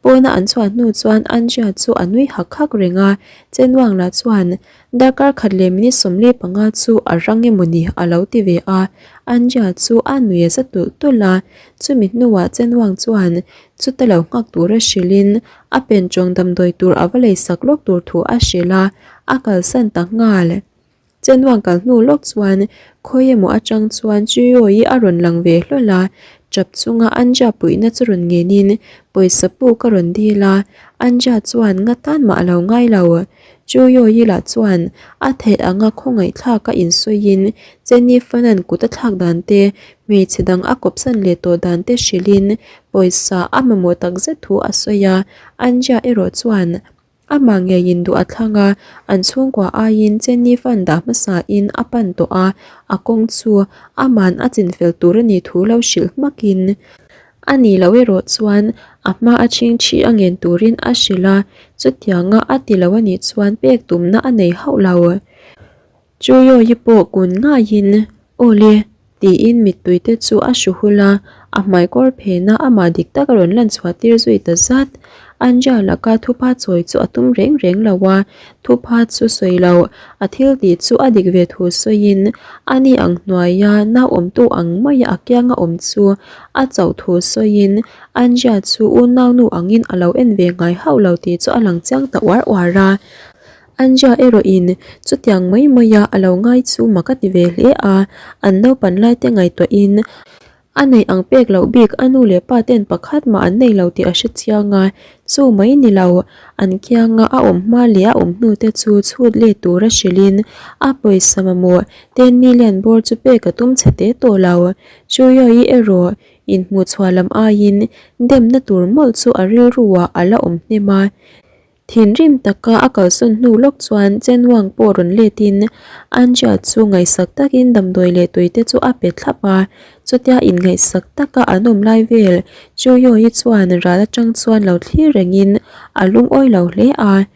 Pawna an chhuah hnu chuan Anja chu a nui hak hak reng a, Chenwang lah chuan darkar khat leh minute 45 chu a rang emawni a lo ti ve a, Anja chu a nui a za tulh tulh a, chumi hnuah Chenwang chuan chuta lo nghak tura hrilhin A pen tawng damdawi tur a va lei sak lawk tur thu a hrilh a, a kalsan ta nghal. Chenuang kal hnu lawk chuan khawi emaw atang chuan Chuiawi a rawn lang ve hlawl a, tap chunga Anja puihna chu rawn ngenin pawisa puk a rawn dil a, Anja chuan nga tan mah a lo ngai lo. Chuiawi lah chuan a theih anga khawngaihthlak a insawiin Jenny Fanan kut a thlak dan te, hmeichhe dang a kawpsan leh tawh dan te hrilhin Pawisa a mamawh tak zet thu a sawi a, Anja erawh chuan amah ngeiin duh a thlang a, an chhungkua aiin Jenny fan dah hmasain a pan tawh a, a kawng chu ama'n a chinfel tur a nih thu lo hrilh hmakin a ni lo erawh chuan a hma a chhingchhi a ngen turin a hrilh a, chutianga a ti lo a nih chuan pek tumna a nei hauh lo. Chuiawi pawh kun ngaiin, Aw le, tiin mittui te chu a hru hul a, a hmaikawr phena amah dik tak a rawn lan chhuah tir zui ta zat. Anja laka thupha chawi chu a tum reng reng lo a, thupha chu sawi lo, a thil tih chu a dik ve thu sawiin ani ang hnuaia nauawmtu ang maia a kianga awm chu a chauh thu sawiin Anja chu unaunu angin a lo en ve ngai hauh lo tih chu a lang chiang ta uar uar a. Anja erawhin chutiang mai maia a lo ngai chu mak a ti ve hle a, an naupan laite ngaihtuahin a neih ang pek loh bik a nu leh pa ten pakhat mah an nei lo tih a hre chiang a, chu mai ni lo, an kianga a awm hma leh a awm hnu te chu chhut let tura hrilhin a pawisa mamawh 10 million bawr chu pek a tum chhe te tawh lo. Chuiawi erawh inhmuhchhuah lam aiin demna tur mawlh chu a rilruah a la awm hnem a. Thinrim taka a kalsawn hnu lawk chuan Chenwang pawh rawn letin Anja chu ngaihsak takin damdawi leh tui te chu a pe thlap a, chutia inngaihsak taka an awm lai vel Chuyoyi chuan ral atang chuan lo thlir rengin a lungawi lo hle a.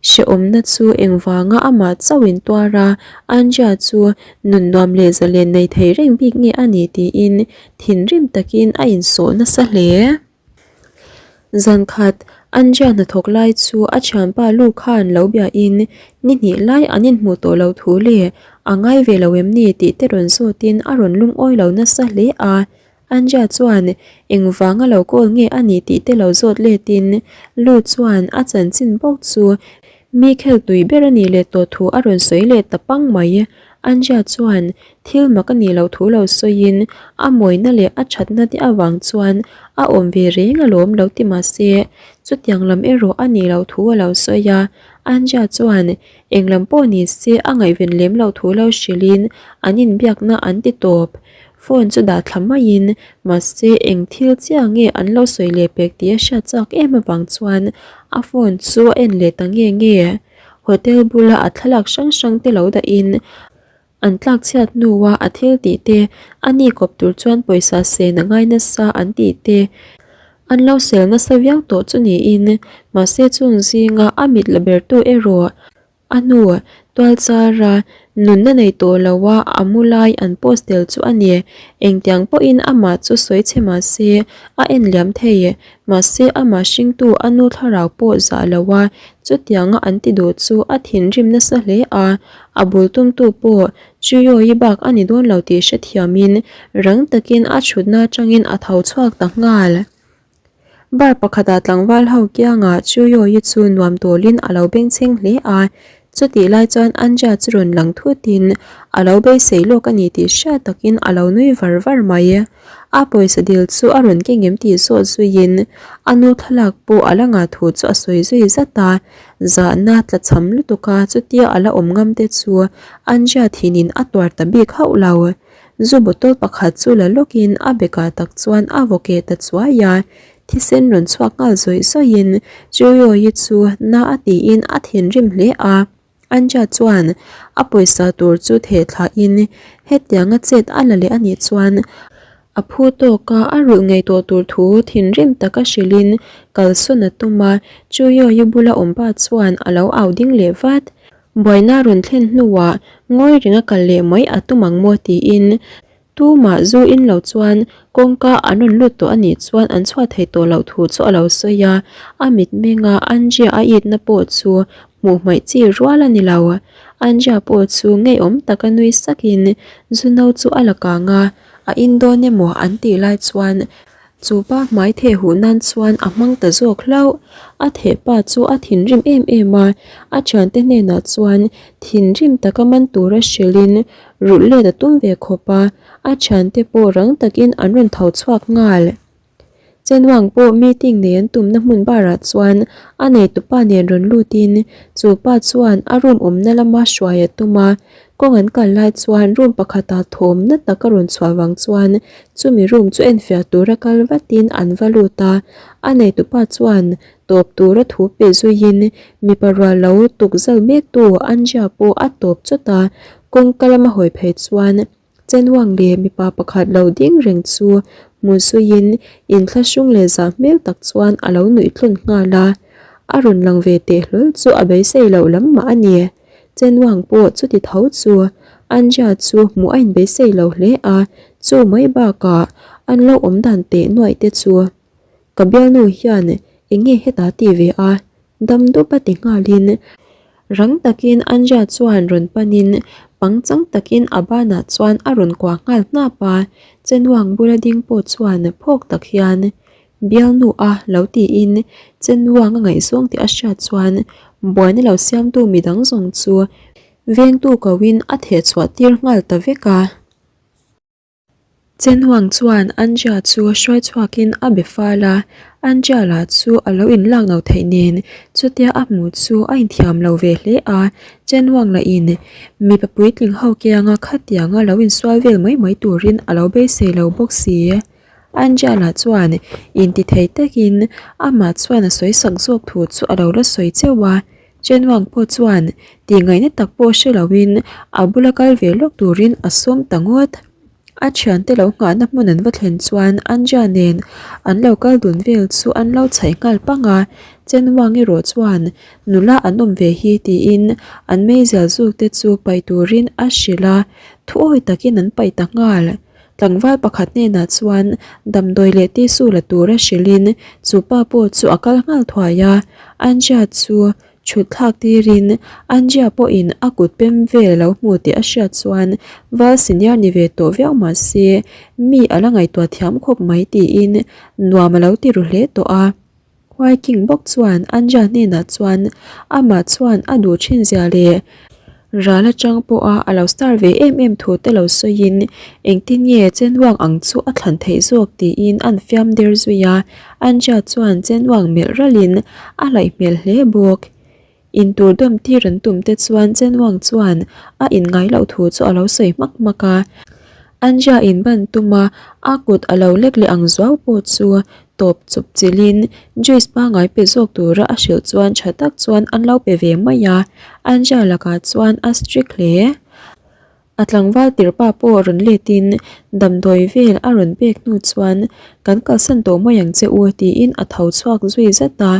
Hrehawmna chu engvanga amah chauh in tuar a, Anja chu nun nuam leh zalen nei thei reng bik nge a ni tiin thinrim takin a insawh nasa hle. Zankhat, Andrea hnathawk lai chu a thianpa Lu khan lo biain ni hnih lai an inhmuh tawh lo thu leh a ngai ve lo em ni tih te rawn zawtin a rawn lungawi lo nasa hle a. Andrea chuan engvanga lo call nge a nih tih te lo zawt letin Lu chuan a chanchin bawk chu mi khel tui ber a nih leh tawh thu a rawn sawi leh ta pang mai. Andrea chuan Thil mak a nih loh thu lo sawiin a mawina leh a thatna te avang chuan a awm ve reng alawm lo ti mah se, chutiang lam erawh a nih loh thu a lo sawi a. Anja chuan eng lam pawh ni se a ngaihven lem loh thu lo hrilhin an inbiakna an ti tawp. Phone chu dah thla maiin mahse eng thil chiah nge an lo sawi leh pek tih a hriat chak em avang chuan a phone chu a en leh ta nge nge. Hotel bula a thlalak hrang hrang te lo dahin An tlak chhiat hnua a thil tih te, a ni kawp tur chuan pawisa sen a ngai nasa an tih te an lo sel nasa viau tawh chu niin, mahse chung zinga a mit la bertu erawh a hnu tual chara nunna nei tawh loa a mu lai an post tel chu a ni. Engtiang pawhin amah chu sawi chhe mahse a en liam thei, mahse amah hringtu a nu thlarau pawh zah loa chutianga an ti duh chu a thinrim nasa hle a. A bul tumtu pawh Chuiawi bak a ni dawn lo tih hrethiamin rang takin a thutna atangin a tho chhuak ta nghal. Bar pakhatah tlangval ho kiangah Chuiawi chu nuam tawlin a lo bengchheng hle a, chutih lai chuan Anja chu rawn lang thutin a lo beisei lawk a ni tih hriat takin a lo nui var var mai. A pawisa dil chu a rawn keng em tih zawt zuiin a nu thlalak pawh a la ngah thu chu a sawi zui zat a, Zahna tla cham lutuk a chutia a la awm ngam te chu Anja thinin a tuar ta bik hauh lo. Zu bottle pakhat chu la lawkin a bekah tak chuan a vaw keh ta chuai a, thisen rawn chhuak nghal zawih zawihin Chuiawi chu na a tiin a thinrim hle a. Anja chuan a pawisa tur chu theh thlahin hetianga chet a la leh a nih chuan. A phu tawk a, a rulh ngei tawh tur thu thinrim taka hrilhin kalsawn a tum a, Chuyoyi bula awm pa chuan a lo au ding leh vat. Buaina rawn thlen hnuah ngawi renga kal leh mai a tum ang maw tiin tumah zu in lo chuan kawngka an rawn lut tawh a nih chuan an chhuah thei tawh loh thu chu a lo sawi a, a mitmenga Anjia a itna pawh chu hmuh hmaih chi rual a ni lo. Anjia pawh chu ngeiawm taka nui sakin zu no chu a la kang a, A in dawn emaw an tih lai chuan chu pa hmai theh huh nan chuan a hmang ta zawk hlauh. A theh pa chu a thinrim em em a, a thiante hnenah chuan thinrim taka man tura hrilhin rulh let a tum ve khawp a, a thiante pawh rang takin an rawn tho chhuak nghal. Chenwang pawh meeting nei an tumna hmun barah chuan a neitupa nen rawn lutin chu pa chuan a room awmna lama hruai a tum a, kawng an kal lai chuan room pakhatah thawmna tak a rawn chhuah vang chuan chumi room chu enfiah tura kal vatin an va lut a, a neitupa chuan tawp tura thu pe zuiin mipa rual lo tukzal mektu Anja pawh a tawp chawt a, kawngka lama hawi phei chuan Chenwang leh mipa pakhat lo ding reng chu hmu zuiin inthlahrung leh zah hmel tak chuan a lo nuih tlawn nghal a. A rawn lang ve teh hlawl chu a beisei loh lam mah a ni. Chenwang pawh chuti tho chu Anja chu hmuh a inbeisei lo hle a, chu mai bakah an lo awm dan teh nuaih te chu ka bialnu hian eng nge hetah ti ve a? Dam dup a ti nghalin rang takin Anja chuan rawn panin pangchang takin a banah chuan a rawn kuah nghal hnap a, Chenwang bula ding pawh chuan phawk tak hian Bialnu a lo tiin Chenwang a ngaihzawng tih a hriat chuan buaina lo siamtu midang zawng chu vengtu koin a thehchhuah tir nghal ta vek a. Chenhuang chuan Anja chu hruai chhuakin a be fal a, Anja lah chu a lo inlak no theih nen chutia a hmuh chu a inthiam lo ve hle a, Chenhuang lahin mipa puitling ho kianga khatianga lo insual vel mai mai turin a lo beisei lo bawk si. Anja lah chuan intithei takin amah chuan a sawi sak zawk thu chu a lo la sawi cheuh a, Chenwang pawh chuan tihngaihna tak pawh hre loin a bula kal ve lawk turin a sawm ta ngawt. A thiante lo nghahna hmun an va thlen chuan Anja nen an lo kal dun vel chu an lo chhaih nghal pang a, Chenwang erawh chuan nula an awm ve hi tiin an meizial zuk te chu paih turin a hrilh a, thuawi takin an paih ta nghal. Tlangval pakhat hnenah chuan damdawi leh tissue la tura hrilhin chu pa pawh chu a kal nghal thuai a, Anja chu chhut thlak tirin Anja pawhin a kut pem vel a lo hmu tih a hriat chuan val senior ni ve tawh viau mah se mi a la ngaihtuah thiam khawp mai tiin nuam a lo ti ru hle tawh a. Huaiking bawk chuan Anja hnenah chuan amah chuan a duh thin zia leh ral atang pawha a lo star ve em em thu te lo sawiin engtin nge Chenwang ang chu a thlan theih zawk tiin an fiam der zui a, Anja chuan Chenwang melh ralhin a laih hmel hle bawk. Intur dawm tir an tum te chuan Chenwang chuan a inngai loh thu chu a lo sawi hmak hmak a. Anja in ban tum a, a kut a lo lek leh ang zuau pawh chu tawp chawp chilhin juice pangngai pe zawk tura a hrilh chuan tha tak chuan an lo pe ve mai a, Anja lakah chuan a strict hle. A tlangval tirhpa pawh rawn letin damdawi vel a rawn pek hnu chuan kan kalsan tawh mai ang che u tiin a tho chhuak zui zat a,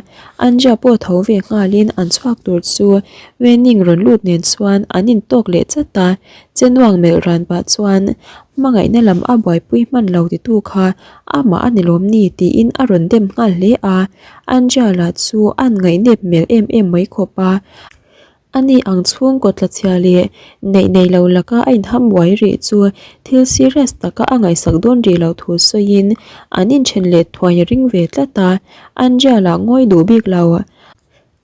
Anja pawh tho ve nghalin an chhuak tur chu Wening rawn lut nen chuan an intawk leh chat a, Chenuang melh ran pah chuan hmangaihna lam a buaipui hman lo titu kha amah a ni lawm ni tiin a rawn dem nghal hle a, Anja lah chu an ngaihnep hmel em em mai khawp a. Ani ang chhungkaw tlachhia leh neih nei lo laka a inham buai rih chu thil serious taka a ngaihsak dawn rih loh thu sawiin an inthen leh thuai a ring ve tlat a, Andrea lah ngawi duh bik lo.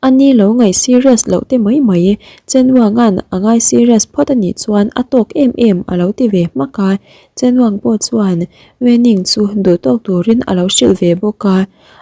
Ani lo ngaih serious loh te mai mai, Chenwang-a'n a ngai serious phawt a nih chuan a tawk em em a lo ti ve hmak a, Chenwang pawh chuan Wening chu duhtawk turin a lo hrilh ve bawk a.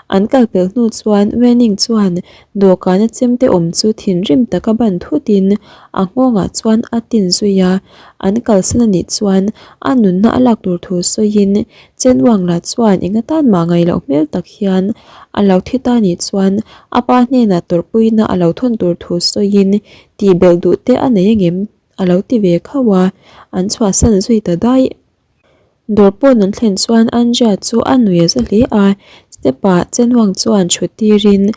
An kal pelh hnu chuan Wenning chuan dawhkana chemte awm chu thinrim taka ban thutin a nghawngah chuan a tin zui a, an kalsan a nih chuan a nunna a lak tur thu sawiin Chen Wang lah chuan eng atan mah ngaih loh hmel tak hian a lo thi ta nih chuan a pa hnenah tawrhpuina a lo thawn tur thu sawiin tihbelh duh te a nei angem a lo ti ve khauh a, an chhuahsan zui ta daih. Dawr pawn an thlen chuan Anja chu a nui a za hle a, step ah Chenwang chuan thut tirin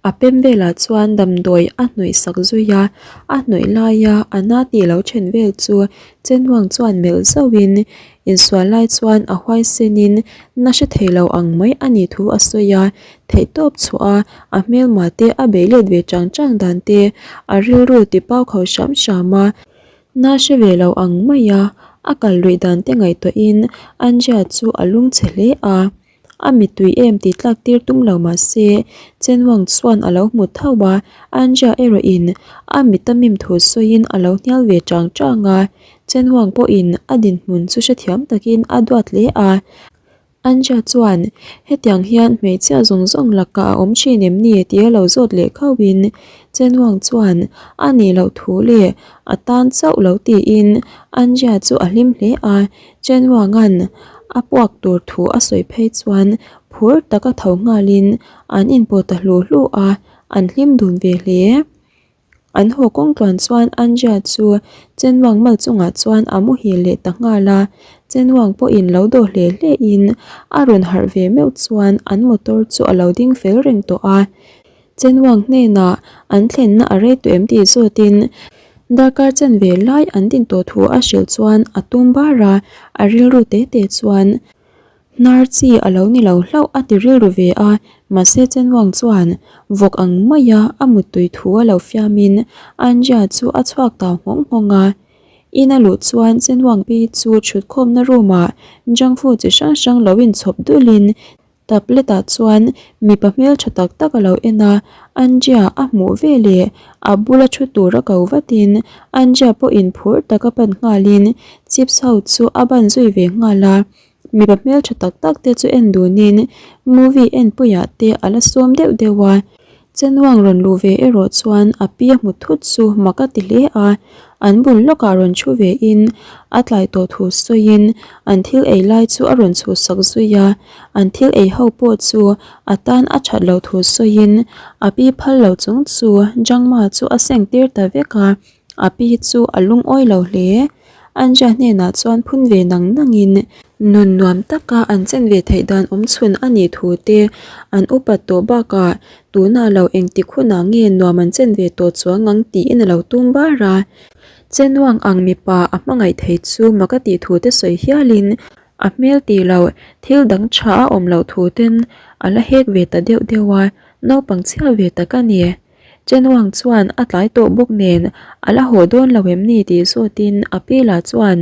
a pem velah chuan damdawi a hnawih sak zui a, a hnawih laia a na tih lo then vel chu Chenwang chuan melh zauhin insual lai chuan a huaisenin na hre thei lo ang mai a nih thu a sawi a, theihtawp chhuah a a hmelma te a beih let ve chang chang dan te a rilru ti pau kho hram hram a. Na hre ve lo ang mai a, a kal luih dan te ngaihtuahin Anja chu a lungchhe hle a. A mittui em tih tlak tir tum lo mah se, Chenwang chuan a lo hmu tho a, Anja erawhin a mit a mim thu sawiin a lo hnial ve chang chang a. Chenwang pawhin a dinhmun chu hrethiam takin a duat hle a. Anja chuan, Hetiang hian hmeichhia zawng zawng lakah a awm thin em ni? tia lo zawt leh khauhin Chenwang chuan a nih loh thu leh a tan chauh lo tiin Anja chu a hlim hle a, Chenwanga'n a puak tur thu a sawi phei chuan phur taka tho nghalin an inpawh ta hlu hlu a, an hlim dun ve hle. An haw kawng tluan chuan Anja chu Chenwang mal chungah chuan a muhil leh ta nghal a, Chenwang pawhin lo dawh hle hle in a rawn harh ve meuh chuan an motor chu a lo ding fel reng tawh a. Chenwang hnenah an thlenna a rei tawh em tih zawtin darkar chen ve lai an din tawh thu a hrilh chuan a tum bar a, a rilru te te chuan Hnar chi a lo ni lo hlauh a ti rilru ve a, mahse Chenwang chuan vawk ang maia a muttui thu a lo fiamin Anja chu a chhuak tau nghawng nghawng a. In a luh chuan Chenwang pi chu thutkhawmna room ah junk food chi hrang hrang lo inchhawp dulin tablet ah chuan mipa hmeltha tak tak a lo en a, Anja a hmuh veleh a bula thu tur a ko vatin Anja pawhin phur taka pan nghalin chips ho chu a ban zui ve nghal a. Mipa hmeltha tak tak te chu en dunin movie en puiah te a la sawm deuh deuh a, Chenwang rawn luh ve erawh chuan a pi a hmu thut chu mak a ti hle a, an bul lawkah rawn thu ve in a tlai tawh thu sawiin an thil ei lai chu a rawn chhuhsak zui a, an thil ei ho pawh chu a tan a that loh thu sawiin a pi phal lo chung chu Jangma chu a seng tir ta vek a. A pi chu a lungawi lo hle. Anja hnenah chuan phun ve nang nangin nun nuam taka an chen ve theih dan awm chhun a nih thu te an upat tawh bakah tunah lo engtik hunah nge nuam an chen ve tawh chuang ang tiin a lo tum bar a. Chenuang ang mipa a hmangaih thei chu mak a tih thu te sawi hialin a hmel tih loh thil dang tha a awm loh thu ten a la hek ve ta deuh deuh a, naupang chhia ve tak a ni. Chenwang chuan a tlai tawh bawk nen a la haw dawn lo em ni tih zawtin a pi lah chuan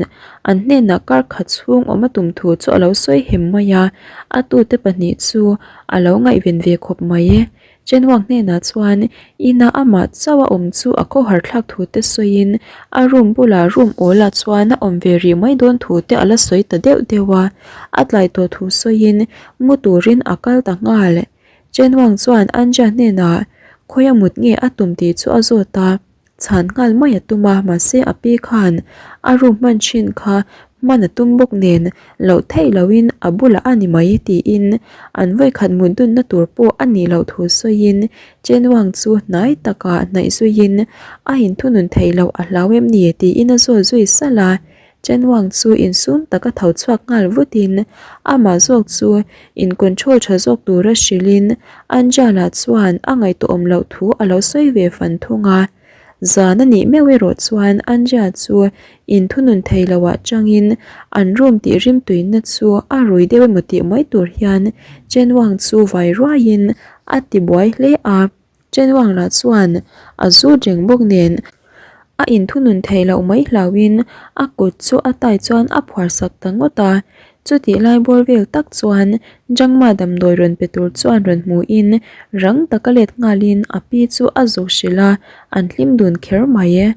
an hnenah kar khat chhung awm a tum thu chu a lo sawi hem mai a, a tute pahnih chu a lo ngaihven ve khawp mai. Chenwang hnenah chuan ina amah chauh a awm chu a khawhar thlak thu te sawiin a room bulah room awl ah chuan a awm ve rih mai dawn thu te a la sawi ta deuh deuh a, a tlai tawh thu sawiin mu turin a kal ta nghal. Chenwang chuan Anja hnenah khawi a mut nge a tum tih chu a zawt a, chhan nghal mai a tum a, mahse a pi khan a room hman thin kha hman a tum bawk nen loh theih lohin a bulah a ni mai tiin an vawikhat mut dunna tur pawh a nih loh thu sawiin Chenwang chu hnai takah hnaih zuiin a inthunun theih loh a hlau em ni tiin a zawt zui salh a. Chenwang chu insum taka tho chhuak nghal vutin amah zawk chu in control tha zawk tura hrilhin Angela chuan a ngaihtuahawm loh thu a lo sawi ve fan thung a. Zan a nih meuh erawh chuan Angela chu inthunun thei loah changin an room tih rimtuina chu a rui deuh emaw tih mai tur hian Chenwang chu vai ruaiin a tibuai hle a. Chenwang lah chuan a zut reng bawk nen a inthunun theih loh mai hlauhin a kut chu a tai chuan a phuar sak ta ngawt a. Chutih lai bawr vel tak chuan Jangma damdawi rawn pe tur chuan rawn hmuhin rang taka let nghalin a pi chu a zawk hrilh a, an hlim dun kher mai.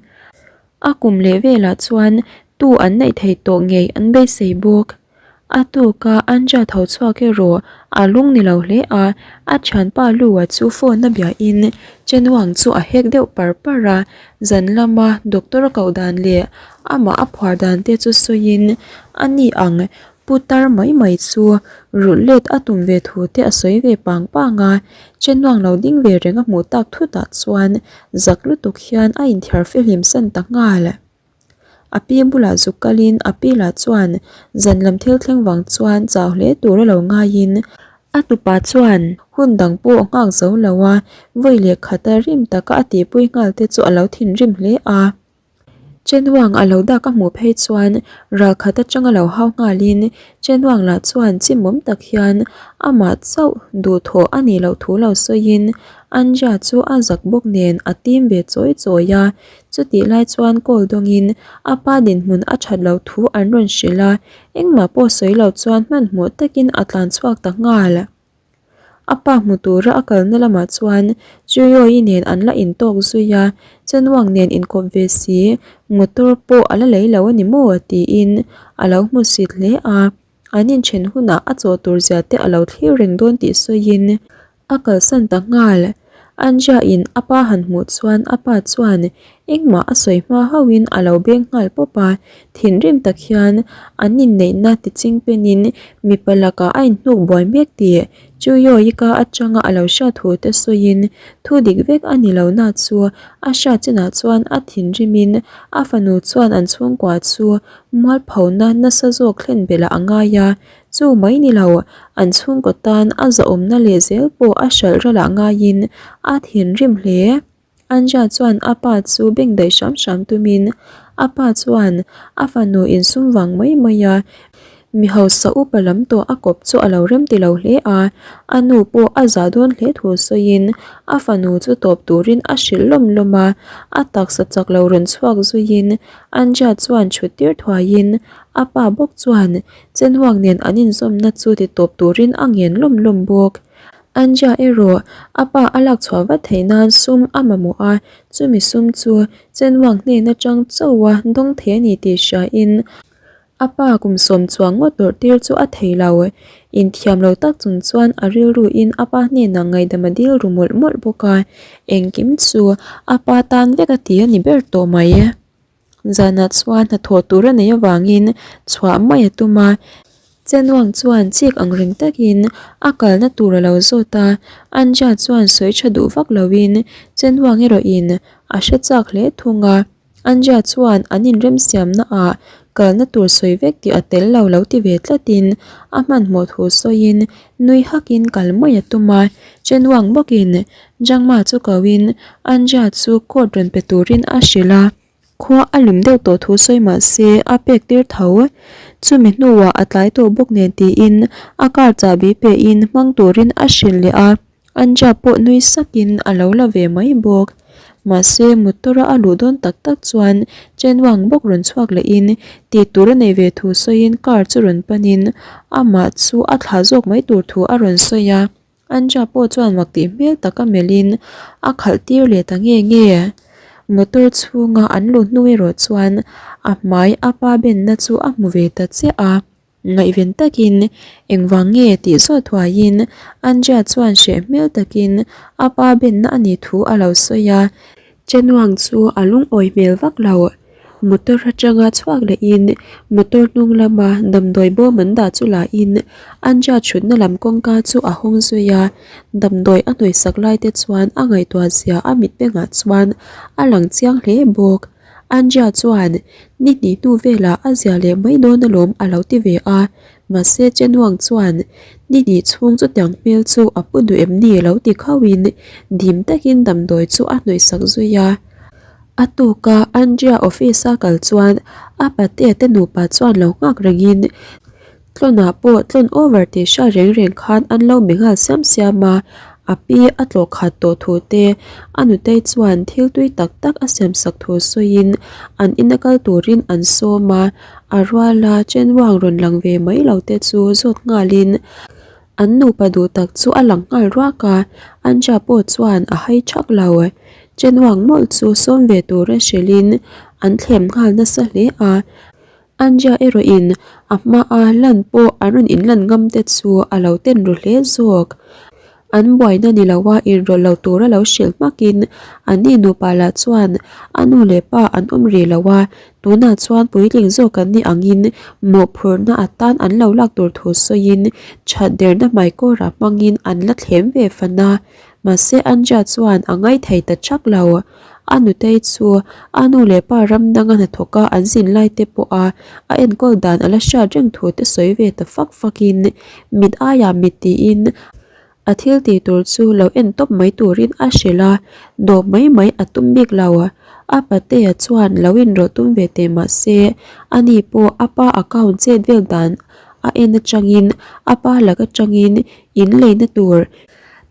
A kum leh velah chuan tu an neih theih tawh ngei an beisei bawk. A tuk a, Anja tho chhuak erawh a lung ni lo hle a, a thianpa Lua chu phone a biahin Chenwang chu a hek deuh par par a, zan lama doctor a koh dan leh amah a phuar dan te chu sawiin a ni ang pu tar mai mai chu rulh let a tum ve thu te a sawi ve pang pang a, Chenwang lo ding ve reng a hmuh tak thutah chuan zak lutuk hian a inthiar fihlim san ta nghal. A pi bulah zuk kalin a pi lah chuan zan lam thil thleng vang chuan chau hle tur a lo ngaiin a tupa chuan hun dang pawh nghak zo lo a, vawi leh khata rim taka a tihpui nghal te chu a lo thinrim hle a. Chenwang a lo dak a hmuh phei chuan ral khat atanga lo hau nghalin Chenwang lah chuan chimawm tak hian amah chauh duhthawh a nih loh thu lo sawiin Anja chu a zak bawk nen a tim ve chawi chawi a. Chutih lai chuan call dawngin a pa dinhmun a that loh thu an rawn hrilh a, engmah pawh sawi lo chuan hmanhmawh takin a tlan chhuak ta nghal. A pa hmu tura a kalna lamah chuan Chuyoyi nen an la intawk zui a, Chenwang nen inkawp ve si, motor pawh a la lei lo a ni maw? tiin a lo hmu sit hle a, an inthen hunah a chaw tur zia te a lo thlir reng dawn tih sawiin A kalsan ta nghal. Anja in a pa han hmuh chuan a pa chuan engmah a sawi hma hauhin a lo beng nghal pawp a, thinrim tak hian an inneihna ti ching penin mipa lakah a inhnuk buai mek tih Chuyoyi ka atanga a lo hriat thu te sawiin thu dik vek a ni lo na chu a hriat chinah chuan a thinrimin a fanu chuan an chhungkua chu mualphona nasa zawk thlen belh ah a ngai a. Chu mai ni lo, an chhungkaw tan a zahawmna leh zel pawh a hralh ralah ngaiin a thinrim hle. Anja chuan a pa chu bengdaih hram hram tumin a pa chuan a fanu insum vang mai mai a, mi hausa upa lam tawh a kawp chu a lo rem ti lo hle a, a nu pawh a zah dawn hle thu sawiin a fanu chu tawp turin a hrilh lawm lawm a, a taksa chak lo rawn chhuak zuiin Anja chuan chhut tir thuaiin a pa bawk chuan Chenhuak nen an inzawmna chu ti tawp turin a ngen lawm lawm bawk. Anja erawh a pa a lak chhuah vat theih nan sum a mamawh a, chumi sum chu Chenhuak hnen atang chauha dawng thei a ni tih hriain a pa kum sawm chuang ngawt tawrh tir chu a thei lo. Inthiam lo tak chung chuan a rilruin a pa hnenah ngaihdam a dil ru mawlh mawlh bawk a, engkim chu a pa tan vek a ti a ni ber tawh mai. Zanah chuan hnathawh tur a neih avangin chhuah mai a tum a, Chenwang chuan chik ang reng takin a kalna tur a lo zawt a, Anja chuan sawi tha duh vak loin Chenwang erawhin a hre chak hle thung a, Anja chuan an inremsiamna ah kalna tur sawi vek tih a tel lo lo ti ve tlatin a hmanhmawh thu sawiin nui hakin kal mai a tum a, Chenwang bawkin Jangma chu koin Anja chu coat rawn pe turin a hrilh a. Khua a lim deuh tawh thu sawi mah se a pek tir tho. Chumi hnuah a tlai tawh bawk nen tiin a car chahbi pehin hmang turin a hrilh leh a, Anja pawh nui sakin a lo la ve mai bawk. Mahse motor a a luh dawn tak tak chuan Chenwang bawk rawn chhuak lehin tih tur a nei ve thu sawiin car chu rawn panin amah chu a thlah zawk mai tur thu a rawn sawi a. Anja pawh chuan mak tih hmel taka melhin a khalh tir leh ta nge nge. Motor chhunga an luh hnu erawh chuan a hmai a pa benna chu a hmu ve ta chiah a. Ngaihven takin engvang nge tih zawh thuaiin Anja chuan hreh hmel takin a pa benna a nih thu a lo sawi a. Chenuang chu a lungawi hmel vak lo. Motor atanga chhuak lehin motor hnung lama damdawi bawm an dah chu lahin Anja thutna lam kawngka chu a hawng zui a, damdawi a hnawihsak lai te chuan a ngaihtuah zia a mit bengah chuan a lang chiang hle bawk. Anja chuan ni hnih hnu velah a zia leh mai dawn alawm a lo ti ve a, mahse Chenuang chuan ni hnih chhung chutiang hmel chu a pu duh em ni lo ti khauhin dim takin damdawi chu a hnawihsak zui a. A tuka Andrea office a kal chuan a patea te nupa chuan lo nghak rengin tlawnah pawh tlawn over tih hriat reng reng khan an lo be nghal siam siam a, a pi a tlawh khat tawh thu te a nutei chuan thil tui tak tak a siam sak thu sawiin an ina kal turin an sawm a, a ruala chenruang rawn lang ve mai lo te chu zawt nghalin An nupa duh tak chu a lang nghal ruak a, Anja pawh chuan a hai thak lo. Chenwang mawlh chu sawm ve tura hrilhin an thlem nghal nasa hle a. Anja erawhin a hmaa lan pawh an rawn inlan ngam te chu a lo ten ru hle zawk. An buaina ni loa inrawlh lo tura lo hrilh hmakin anni nupa lah chuan a nu leh pa an awm rih lo a, Tunah chuan puitling zawk an nih angin mawhphurhna atan an lo lak tur thu sawiin that derna hmaikawrah hmangin an la thlem ve fan a, mahse Anja chuan a ngaithei ta chak lo. A nutei chu a nu leh pa ram danga hnathawka an zin lai te pawha a enkawl dan a la hriat reng thu te sawi ve ta fak fakin mit aiah mit tiin a thil tih tur chu lo en tawp mai turin a hrilh a, dawp mai mai a tum bik lo. A patea chuan lo inrawlh tum ve teh mah se ani pawh a pa account chet vel dan a en atangin a pa lak atangin in leina tur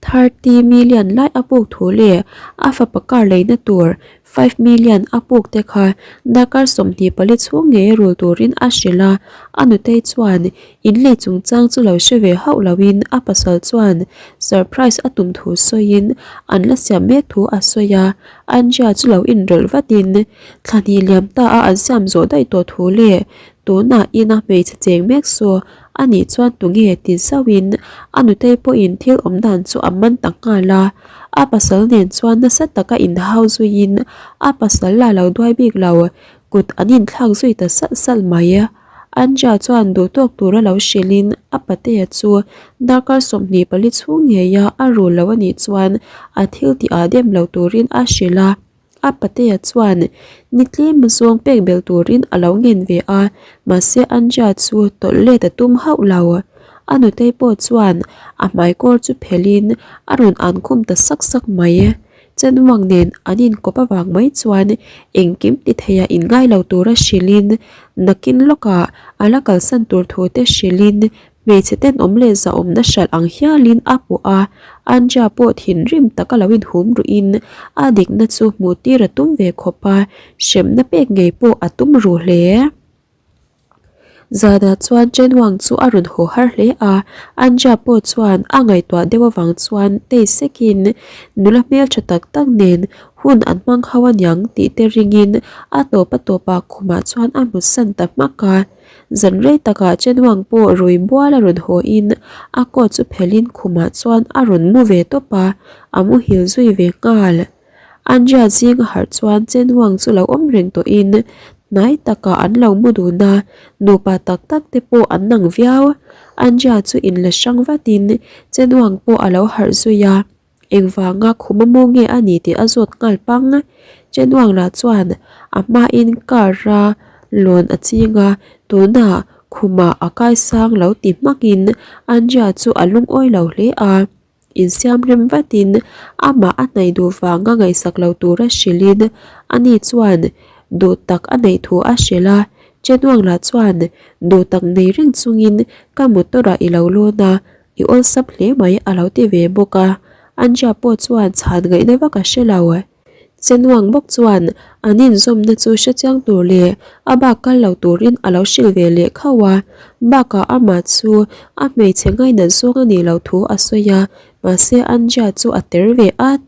30 million lai a puk thu leh a fapa car leina tur 5 million a puk te kha darkar 24 chhung ngei rul turin a hrilh a, a nutei chuan in lei chungchang chu lo hre ve hauh loin a pasal chuan surprise a tum thu sawiin an la siam mek thu a sawi a, Andrea chu lo inrawlh vatin thla hnih liam ta a an siam zawh daih tawh thu leh tunah ina hmeichhe cheng mek saw A nih chuan tunge ti zauhin a nutei pawhin thil awm dan chu a man ta nghal a, a pasal nen chuan nasa taka inhau zuiin a pasal la lo duai bik lo, kut an inthlak zui ta salh salh mai. Anja chuan duhtawk tura lo hrilhin a patea chu darkar 24 chhung ngeia a rul lo a nih chuan a thil tih ah dem lo turin a hrilh a. A patea chuan ni tlem zawng pek belh turin a lo ngen ve a, mahse Anja chu tawlh let a tum hauh lo. A nutei pawh chuan a hmaikawr chu phelhin a rawn an khum ta sak sak mai. Chenwang nen an inkawp avang mai chuan engkim ti theiha inngai lo tura hrilhin nakin lawkah a la kalsan tur thu te hrilhin Hmeichhe tenawm leh zahawmna hralh ang hialin a pawh a, Anja pawh thinrim taka lo inhum ruhin a dikna chu hmuh tir a tum ve khawp a, hremna pek ngei pawh a tum ru hle. Zanah chuan Chen Wang chu a rawn haw har hle a, Anja pawh chuan a ngaihtuah deuh avang chuan tei sekin nula hmeltha tak tak nen hun an hmang ho aniang tih te ringin a tawp a tawpah khumah chuan a mutsan ta hmak a. Zan rei takah Chenwang pawh rui bual a rawn haw in a coat chu phelh in khumah chuan a rawn mu ve tawp a, a muhil zui ve nghal. Andrea zing a harh chuan Chenwang chu lo awm reng tawh in hnai takah an lo mu dun a, nupa tak tak te pawh an nang viau. Andrea chu in la hrang vat in Chenwang pawh a lo harh zui a. Engvanga khuma mu nge a ni tih a zawt nghal pang. Chenuang lah chuan a hmain car a lawn a ching a, tunah khumah a kaisang lo ti hmakin Andrea chu a lungawi lo hle a. Insiam rem vatin amah a hnaih duh vanga ngaihsak lo tura hrilhin ani chuan duh tak a neih thu a hrilh a. Chenuang lah chuan duh tak nei reng chungin ka motor ah i lo lawn a, I awlsam hle mai a lo ti ve bawk a, Anja pawh chuan chhan ngaihna vak a hre lo. Chenuang bawk chuan an inzawmna chu hre chiang tur leh a bak kal lo turin a lo hrilh ve leh khauh a, bakah amah chu a hmeichhe ngainat zawng a nih loh thu a sawi a, mahse Anja chu a ter ve at.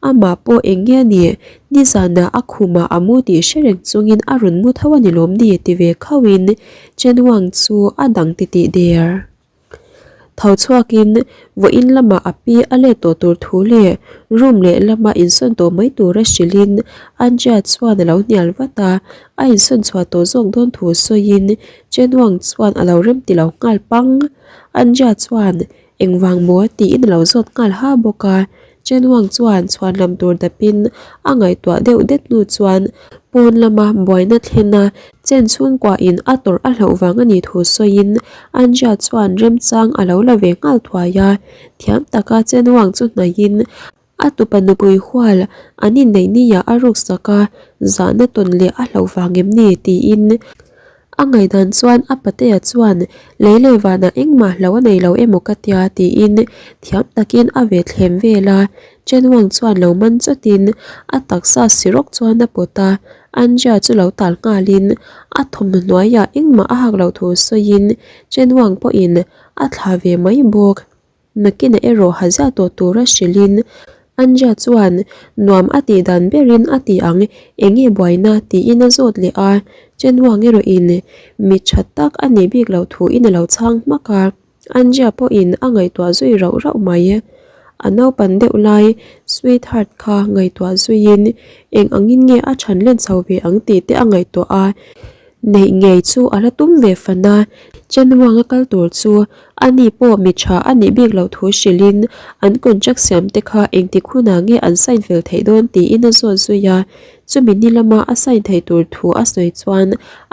Amah pawh eng nge ni, nizanah a khumah a mu tih hre reng chungin a rawn mu tho a ni lawm ni ti ve khauhin Chenuang chu a dang titih der. Tho chhuakin vawiin lamah a pi a let tawh tur thu leh room leh lama insawn tawh mai tura hrilhin Andrea chuan a lo hnial vat a, a insawn chhuah tawh zawk dawn thu sawiin Chen Wang chuan a lo rem ti lo nghal pang. Andrea chuan engvang maw tiin a lo zawt nghal ha bawk a, Chen Wang chuan chhuan lam tur dapin a ngaihtuah deuh det hnu chuan pawn lama buaina thlen a Chen chhungkua in a tawrh a hlauh vang a nih thu sawiin Andrea chuan remchang a lo la ve nghal thuai a, thiam taka Chen Wang chu hnaihin a tupa nupui hual an inneih niah a ruk sak a, zahna tawn leh a hlauh vang em ni tiin a ngaihdan chuan a patea chuan lei leh vanah engmah hlo a nei lo emaw ka tia tiin thiam takin a ve thlem vel a, Chen Wang chuan lo man chawtin a taksa si rawk chuan a pawt a, Anja chu lo tal nghalin a thawmhnaw hnuaiah engmah a hak loh thu sawiin Chen Wang pawhin a thlah ve mai bawk. Nakinah erawh ha ziah tawh tura hrilhin Anja chuan nuam a tih dan berin a ti ang eng nge buaina tiin a zawt leh a, Chen Wang erawhin mi tha tak a nih bik loh thuin a lo chhang hmak a. Anja pawhin a ngaihtuah zui rauh rauh mai. A naupan deuh lai sweetheart kha ngaihtuah zuiin eng angin nge a chhan len chho ve ang tih te a ngaihtuah a. Neih ngei chu a la tum ve fan a, Chenwang a kal tur chu ani pawh mi tha a nih bik loh thu hrilhin an contract siam te kha engtik hunah nge an sign fel theih dawn tiin a zawt zui a, chumi ni lama a sign theih tur thu a sawi chuan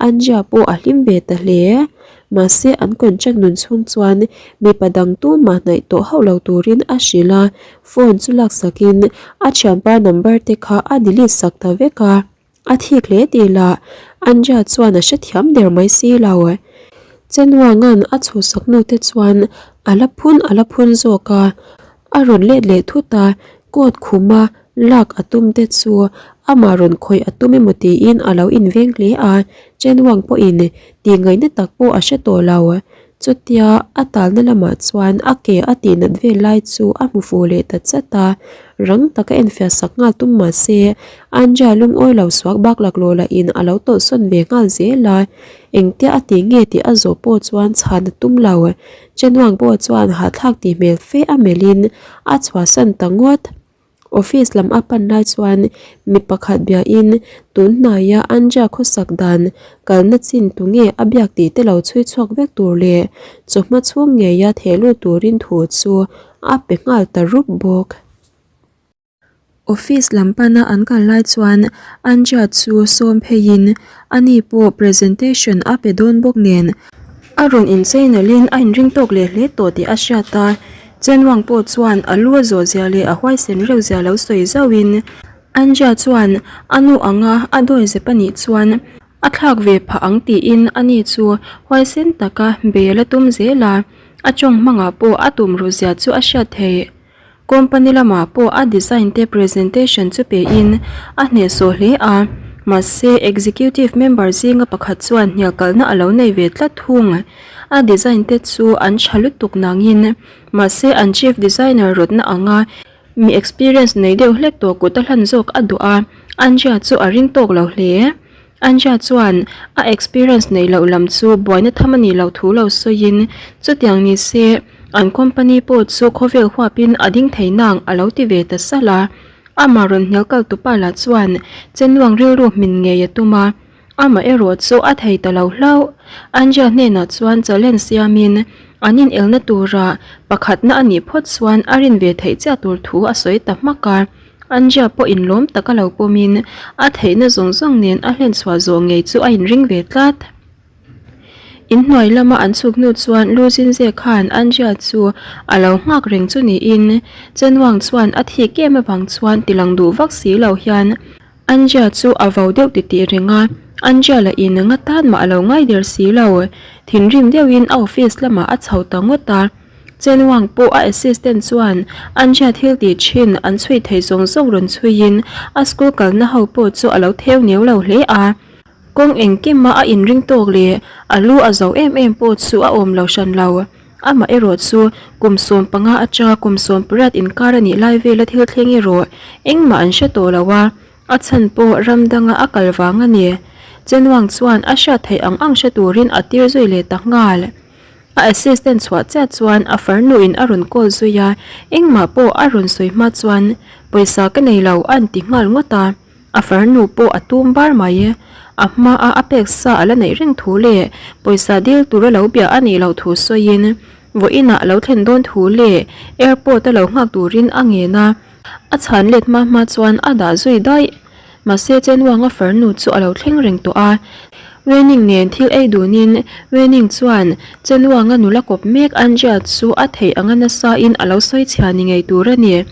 Anja pawh a hlim ve ta hle. Mahse an contract nun chhung chuan mipa dang tumah hnaih tawh hauh lo turin a hrilh a, phone chu laksakin a thianpa number te kha a delete sak ta vek a. A thik hle tih lah Andrea chuan a hrethiam der mai si lo. Chenwanga'n a chhuhsak hnu te chuan a la phun a la phun zawk a, a rawn let leh thut a, coat khuma lak a tum te chu amah rawn khawih a tum emaw tiin a lo inveng hle a, Chenwang pawhin tih ngaihna tak pawh a hre tawh lo. Chutia a talna lamah chuan a ke a tihnat vel lai chu a hmu fuh leh ta chat a, rang taka enfiah sak nghal tum mah se Andrea lungawi lo suak bak laklawh lahin a lo tawlhsawn ve nghal zel a, engtia a tih nge tih a zawh pawh chuan chhan a tum lo. Chenwang pawh chuan hahthlak tih hmel fe a melhin a chhuahsan ta ngawt. Office lam a pan lai chuan mi pakhat biain tun hnaia Anja khawsak dan kalna chin tu nge a biak tih te lo chhui chhuak vek tur leh chawhma chhung ngeia theh lut turin thu chu a pe nghal ta rup bawk. Office lam pana an kal lai chuan Anja chu sawm pheiin ani pawh presentation a pe dawn bawk nen A rawn inchei nalhin a inring tawk leh hle tawh tih a hriat a, Chenwang pawh chuan a lu a zawh zia leh a huaisen reuh zia lo sawi zauhin Anja chuan a nu anga a dawi zep a nih chuan a thlak ve phah ang tiin ani chu huaisen taka bei a la tum zel a, a tawng hmangah pawh a tumruh zia chu a hriat theih. Company lamah pawh a design te presentation chu pein a hnehsawh hle a, mahse executive member zinga pakhat chuan hnial kalna a lo nei ve tlat thung. A design te chu an tha lutuk nangin, mahse an chief designer rawtna anga mi experience nei deuh hlek tawh kut a hlan zawk a duh a, Andrea chu a ring tawk lo hle. Anja chuan a experience neih loh lam chu buaina tham a nih loh thu lo sawiin chutiang ni se an company pawh chu khawvel huapin a ding thei nang a lo ti ve ta salh a. Amah rawn hnial kal tupa lah chuan Chennuang rilru hmin ngei a tum a, amah erawh chu a thei ta lo hlauh. Anja hnenah chuan challenge siamin an inelna tura pakhatna a nih phawt chuan a rin ve theih chiah tur thu a sawi ta hmak a. Anja pawh inlawm taka lo pawmin a theihna zawng zawng nen a hlen chhuah zawh ngei chu a inring ve tlat. Inhnuai lama an chhuk hnu chuan Lu Jinze khan Anja chu a lo nghak reng chu niin Chenwang chuan a thik em avang chuan tilang duh vak si lo hian Anja chu a vo deuh titih reng a, Anja lah in nga tan mah a lo ngai der si lo. Thinrim deuhin a office lamah a chho ta ngawt a. Chen Wang pawh a assistant chuan Anja thil tih thin an chhui thei zawng zawng rawn chhuiin a school kalna ho pawh chu a lo theu neu lo hle a. Kawng engkima a inring tawk leh a lu a zo em em pawh chu a awm lo hran lo. Amah erawh chu kum 15 atanga kum 18 inkar a nih lai vela thil thleng erawh engmah an hre tawh lo a, a chhan pawh ram danga a kal vang a ni. Chen Wang chuan a hriat theih ang ang hre turin a tir zui leh ta nghal. A assistant chhuah chiah chuan a farnuin a rawn call zui a, engmah pawh a rawn sawi hma chuan pawisa ka nei lo a inti nghal ngawt a, a farnu pawh a tum bar mai. A hmaa a pek sa a la neih reng thu leh pawisa dil tura lo bia a nih loh thu sawiin vawiinah a lo thlen dawn thu leh airport a lo nghak turin a ngen a, a chhan let hma hma chuan a dah zui daih. Mahse Chenwanga farnu chu a lo thleng reng tawh a, Wening nen thil ei dunin Wening chuan Chenwanga nula kawp mek Anja chu a theih anga nasa in a lo sawi chhia ni ngei tur a ni.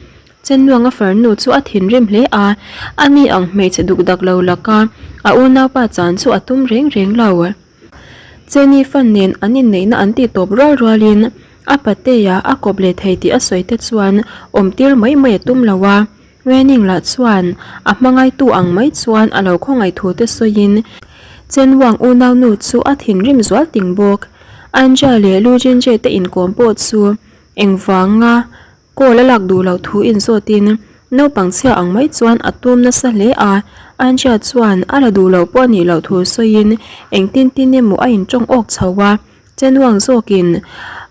Chenwanga farnu chu a thinrim hle a, ani ang hmeichhe duk dak lo laka a unaupa chan chu a tum reng reng lo. Cheni fan nen an inneihna an tih tawp rual rualin a patea a kawp leh thei tih a sawi te chuan awm tir mai mai a tum lo a. Wening lah chuan a hmangaitu ang mai chuan a lo khawngaih thu te sawiin Chen Wang unaunu chu a thinrim zual ting bawk. Anja leh Lu Jinjie te inkawm pawh chu engvanga call a lak duh loh thu inzawtin naupang chhia ang mai chuan a tum nasa hle a. Anja chuan a la duh loh pawh a nih loh thu sawiin engtin tin emaw a intawng awk chho a. Chen Wang zawkin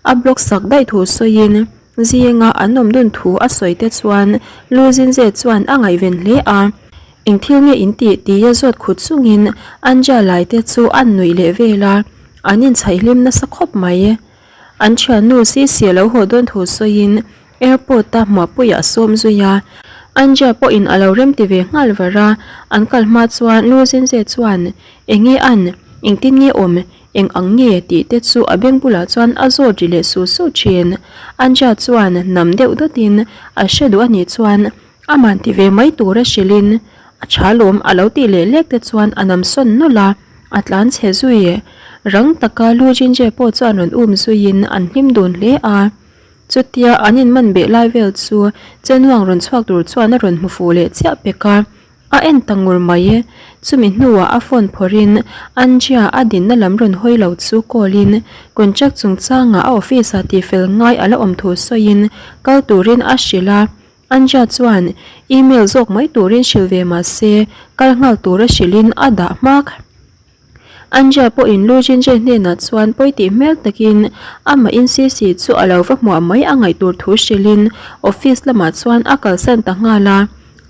a block sak daih thu sawiin Zinga an awm dun thu a sawi te chuan Lu Zinze chuan a ngaihven hle a. Eng thil nge in tih tia zawt khut chungin Anja lai te chu an nuih leh vel a, an inchhaih hlim nasa khawp mai. An thiannu Sisi a lo haw dawn thu sawiin airport a hmuahpuiah a sawm zui a, Anja pawhin a lo remti ve nghal var a, an kal hma chuan Lu Zinze chuan Eng nge an? Engtin nge awm? Eng ang nge? tih te chu a beng bulah chuan a zawt ri leh su su thin. Anja chuan nam deuh dawtin a hre duh a nih chuan Aman ti ve mai tura hrilhin a tha lawm a lo tih leh lek te chuan a nam sawn nawlh a, a tlan chhe zui. Rang taka Lu Jinje pawh chuan rawn um zuiin an hlim dun hle a. Chutia an inman beh lai vel chu Chenuang rawn chhuak tur chuan a rawn hmu fuh leh chiah pek a, a en ta ngur mai. Chumi hnuah a phone phawrhin Anjia a dinna lam rawn hawi lo chu call in contract chungchangah a office ah tihfel ngai a la awm thu sawiin kal turin a hrilh a. Anja chuan email zawk mai turin hrilh ve mah se, kal nghal tura hrilhin a dah hmak. Anja pawhin Lu Jinje hnenah chuan pawi tih hmel takin amahin Sisi chu a lo va hmuah mai a ngaih tur thu hrilhin office lamah chuan a kalsan ta nghal a.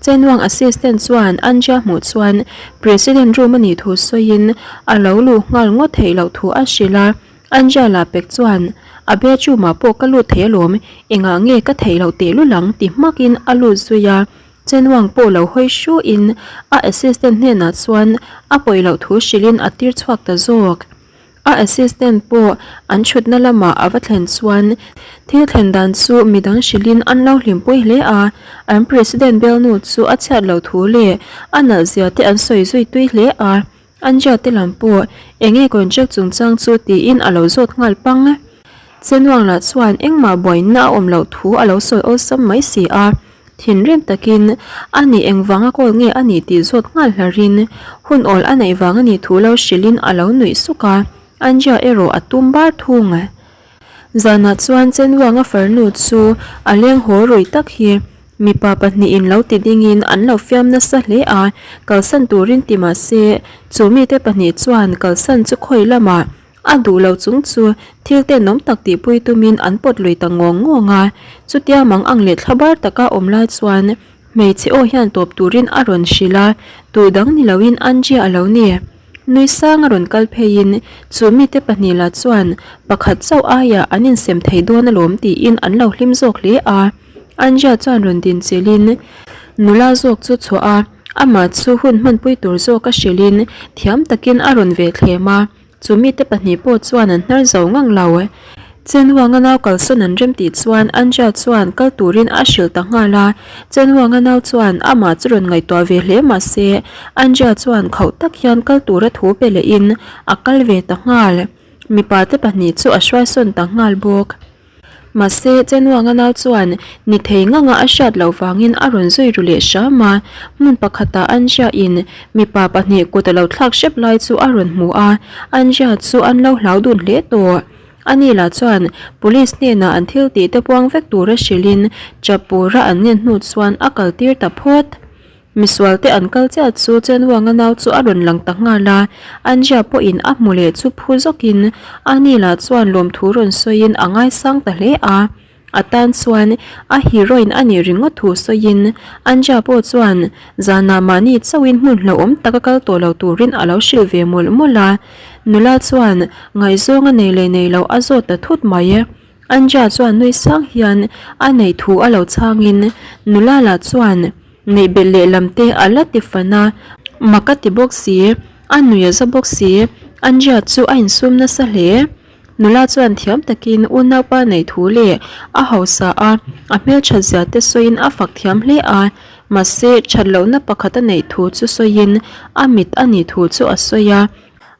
Chenwang assistant chuan Anja hmuh chuan President room a nih thu sawiin a lo luh nghal ngawt theih loh thu a hrilh a. Anja lah pek chuan, A bedroom ah pawh ka lut thei alawm, engah nge ka theih loh tehlul ang ti hmakin a lut zui a. Chenwang pawh lo hawi hru in a assistant hnenah chuan a pawih loh thu hrilhin a tir chhuak ta zawk. A assistant pawh an thutna lamah a va thlen chuan thil thlen dan chu midang hrilhin an lo hlimpui hle a, an president bialnu chu a chhiat loh thu leh a nalh zia te an sawi zui tui hle a. Anja te lam pawh enge contract chungchang chu tiin a lo zawt nghal pang. Chenuang lah chuan engmah buaina a awm loh thu a lo sawi awlsam mai si a, thinrim takin a nih engvanga call nge a nih tih zawt nghal hlarin hun awl a neih vang a nih thu lo hrilhin a lo nuih suk a, Anja erawh a tum bar thung. Zanah chuan Chenvuanga farnu chu a leng haw rui tak hi mipa pahnihin lo ti dingin an lo fiam nasa hle a, kalsan turin ti mah se chu mite pahnih chuan kalsan chu khawi lamah a duh lo chung chu thil tenawm tak tihpui tumin an pawt lui ta ngawng ngawng a. Chutia mang ang leh thlabar taka awm lai chuan hmeichhe aw hian tawp turin a rawn hrilh a, tu dang ni loin Angie a lo ni. Nui sang a rawn kal pheiin chu mite pahnih lah chuan pakhat chauh aiah an insem thei dawn alawm tiin an lo hlim zawk hle a. Anja chuan rawn din chilhin nula zawk chu chhuah a, amah chu hun hmanpui tur zawk a hrilhin thiam takin a rawn ve thlem a. Chu mite pahnih pawh chuan an hnar zo ngang lo. Chenhuanga nau kalsawn an rem tih chuan Anja chuan kal turin a hrilh ta nghal a. Chenhuanga nau chuan amah chu rawn ngaihtuah ve hle mah se Anja chuan khauh tak hian kal tura thu pe lehin a kal ve ta nghal. Mipa te pahnih chu a hruaisawn ta nghal bawk. Mahse, Chenuanga nau chuan ni thei nganga a hriat loh vangin a rawn zui ru leh hram a, hmun pakhatah Anja in mipa pahnih kut a lo thlak hrep lai chu a rawn hmu a, Anja chu an lo hlau dun hle tawh. Ani lah chuan police hnenah an thil tih te puang vek tura hrilhin Chapura an ngen hnu chuan a kaltir ta phawt. Misual te an kal chiah chu Chenwanga nau chu a rawn lang ta nghal a, Anja pawhin a hmu leh chu phu zawkin ani lah chuan lawmthu rawn sawiin a ngaisang ta hle a. A tan chuan a heroine a nih ringawt thu sawiin Anja pawh chuan zanah mahni chauhin hmun hlauhawm taka kal tawh lo turin a lo hrilh ve mawlh mawlh a. Nula chuan ngaihzawng a nei leh nei loh a zawt ta thut mai. Anja chuan nui sang hian a neih thu a lo chhangin nula lah chuan Neih belh leh lam te a la ti fan a, mak a ti bawk si, a nui a za bawk si, Andrea chu a insum nasa hle. Nula chuan thiam takin unaupa neih thu leh a hausa a, a hmelthat zia te sawiin a fak thiam hle a, mahse that lohna pakhat a neih thu chu sawiin a mit a nih thu chu a sawi a.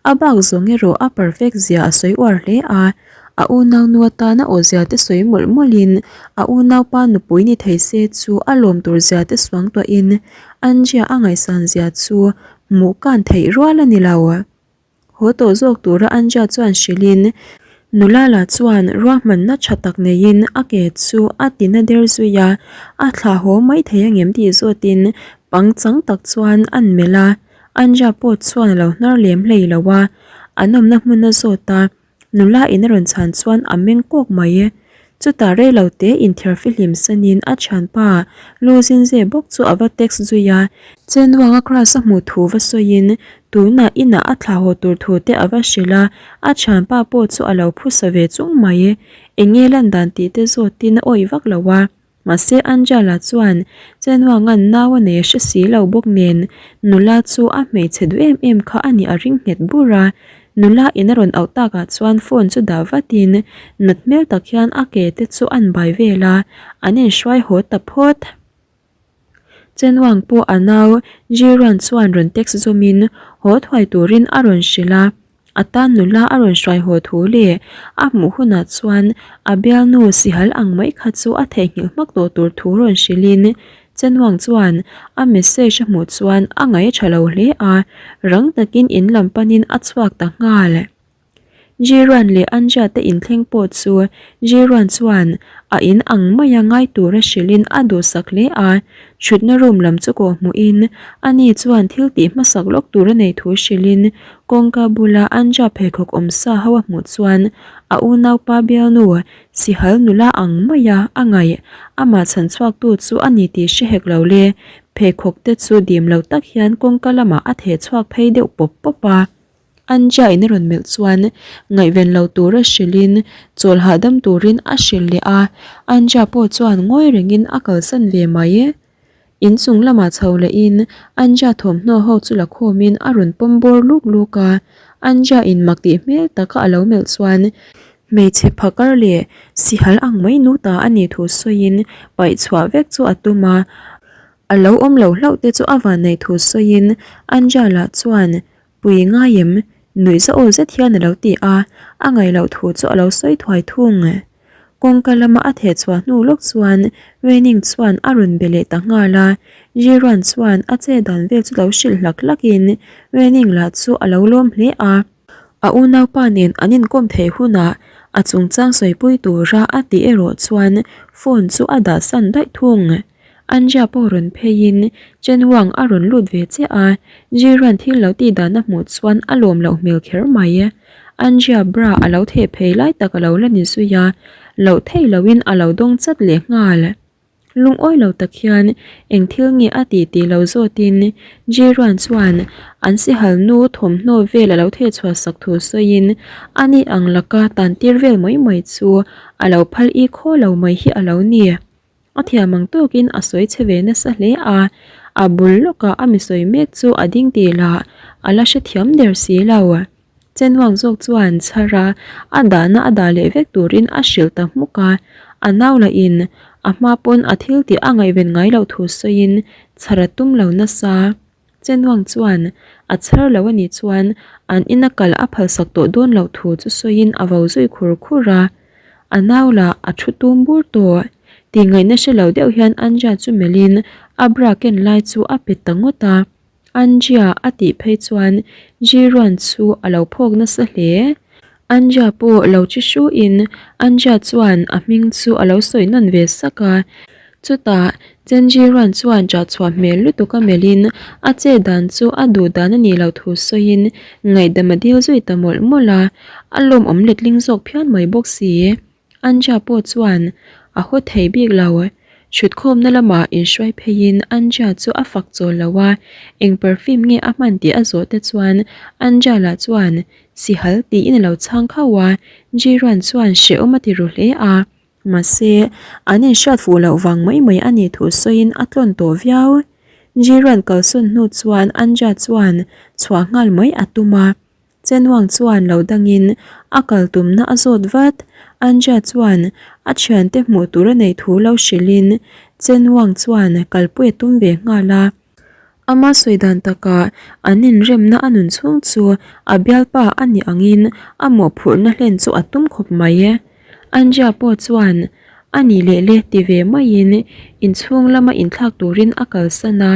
A bak zawng erawh a perfect zia a sawi uar hle a. A unaunu atana awzia te sawi mawlh mawlhin a unaupa nupui ni thei se chu a lawm tur zia te suang tuahin Anjia a ngaihsan zia chu hmuh kan theih rual a ni lo. Haw tawh zawk tura Anjia chuan hrilhin nula lah chuan ruahmanna tha tak neiin a ke chu a ti na der zui a, a thlah haw mai thei angem tih zawtin pangchang tak chuan an melh a, Anjia pawh chuan a lo hnar lem hlei lo a, an awmna hmun a zawt a. Nula in a rawn chhan chuan a meng kawk mai. Chutah rei lo te inthiar fihlim sanin a thianpa Lu Zinze bawk chu a va text zui a. Chenwanga class a hmuh thu va sawiin tunah inah a thlah haw tur thu te a va hrilh a, a thianpa pawh chu a lo phusa ve chung mai. Eng nge lan dan tih te zawtin a awih vak lo a. Mahse Angela chuan Chenwanga'n nau a nei a hre si lo bawk nen nula chu a hmeichhe duh em em kha a nih a ring nghet bur a. Nula in a rawn auh takah chuan phone chu dah vatin nat hmel tak hian a ke te chu an bai vel a, an inhruai haw ta phawt. Chenwang pawh a nau Jiran chuan rawn text zawmin haw thuai turin a rawn hrilh a, a tan nula a rawn hruai haw thu leh a hmuh hunah chuan a bialnu sihal ang mai kha chu a theihnghilh hmak tawh tur thu rawn hrilhin Chenwang chuan a message a hmuh chuan a ngaih a tha lo hle a, rang takin in lam panin a chhuak ta nghal. Jiruan leh Anja te inthleng pawh chu Jiruan chuan a in ang maia ngai tura hrilhin a duhsak hle a, thutna room lam chu kawh hmuhin ani chuan thil tih hmasak lawk tur a nei thu hrilhin kawngka bula Anja pheikhawk awm sa ho a hmuh chuan a unaupa bialnu Sihal nula ang maia a ngaih amah chhan chhuaktu chu a ni tih hre hek lo le, pheikhawk te chu dim lo tak hian kawngka lamah a theh chhuak phei deuh pawp pawp a. Anja in a rawn melh chuan ngaihven lo tura hrilhin chawl hahdam turin a hrilh leh a, Anja pawh chuan ngawi rengin a kalsan ve mai. Inchung lamah chho lehin Anja thawmhnaw ho chu la khawmin a rawn pawm bawr luk luk a, Anja in mak tih hmel taka a lo melh chuan hmeichhe phakar leh sihal ang mai nu ta a nih thu sawiin paih chhuah vek chu a tum a, a lo awm lo hlauh te chu a vanneih thu sawiin Anja lah chuan Pui ngai em? Nuih za aw zet hian a lo ti a, a ngaih loh thu chu a lo sawi thuai thung. Kawngka lama a theh chhuah hnu lawk chuan Wening chuan a rawn be leh ta nghal a, Jiran chuan a che dan vel chu lo hrilh hlak hlak in Wening lah chu a lo lawm hle a. A unaupa nen an inkawm theih hunah a chungchang sawipui tura a tih erawh chuan phone chu a dah san daih thung. Anja pawh rawn pheiin Chen Wang a rawn lut ve chiah a, Jiran thil lo tih dan a hmuh chuan a lawm loh hmel kher mai. Anja bra a lo theh phei lai tak a lo la ni zui a, loh theih lohin a lo dawng chat leh nghal. Lungawi lo tak hian eng thil nge a tih tih lo zawtin Jiran chuan an sihal nu thawmhnaw vel a lo theh chhuah sak thu sawiin ani ang laka tan tir vel mai mai chu a lo phal i khaw lo mai hi a lo ni. A thiam ang tawkin a sawi chhe ve nasa hle a, a bul lawkah a mi sawi mek chu a ding tih lah a la hrethiam der si lo. Chenwang zawk chuan chhar a, a dahna a dah leh vek turin a hrilh ta hmuk a, a nau lahin a hma pawn a thil tih a ngaihven ngai loh thu sawiin chhar a tum lo nasa. Chenwang chuan a chhar lo a nih chuan an ina kal a phalsak tawh dawn loh thu chu sawiin a vo zui khur khur a, a nau lah a thu tum bur tawh. Tihngaihna hre lo deuh hian Anja chu melhin a bra ken lai chu a pet ta ngawt a, Anja a tih phei chuan Jiruan chu a lo phawk nasa hle. Anja pawh lo chi hruin Anja chuan a hming chu a lo sawi nawn ve sak a. Chutah Chenji Ruan chuan ṭah chhuah hmel lutuk a melhin a chet dan chu a duh dan a nih loh thu sawiin ngaihdam a dil zui ta mawlh mawlh a, a lawmawm letling zawk phian mai bawk si. Anja pawh chuan a haw thei bik lo. Thutkhawmna lamah inhruai pheiin Anja chu a fak chawl lo a, eng perfume nge a hman tih a zawh te chuan Anja lah chuan Sihal tiin a lo chhang khauh a, Jiran chuan hrehawm a ti ru hle a, mahse an inhriat fuh loh vang mai mai a nih thu sawiin a tlawn tawh viau. Jiran kalsawn hnu chuan Anja chuan chhuah nghal mai a tum a, Chenwang chuan lo dangin a kal tumna a zawt vat. Anja chuan a thiante hmuh tur a neih thu lo hrilhin Chenwang chuan kalpui a tum ve nghal a. Ama sawi dan takah an inremna a nun chhung chu a bialpa a nih angin a mawhphurhna hlen chu a tum khawp mai. Anja pawh chuan a nih leh le ti ve maiin inchhung lama inthlak turin a kalsan a,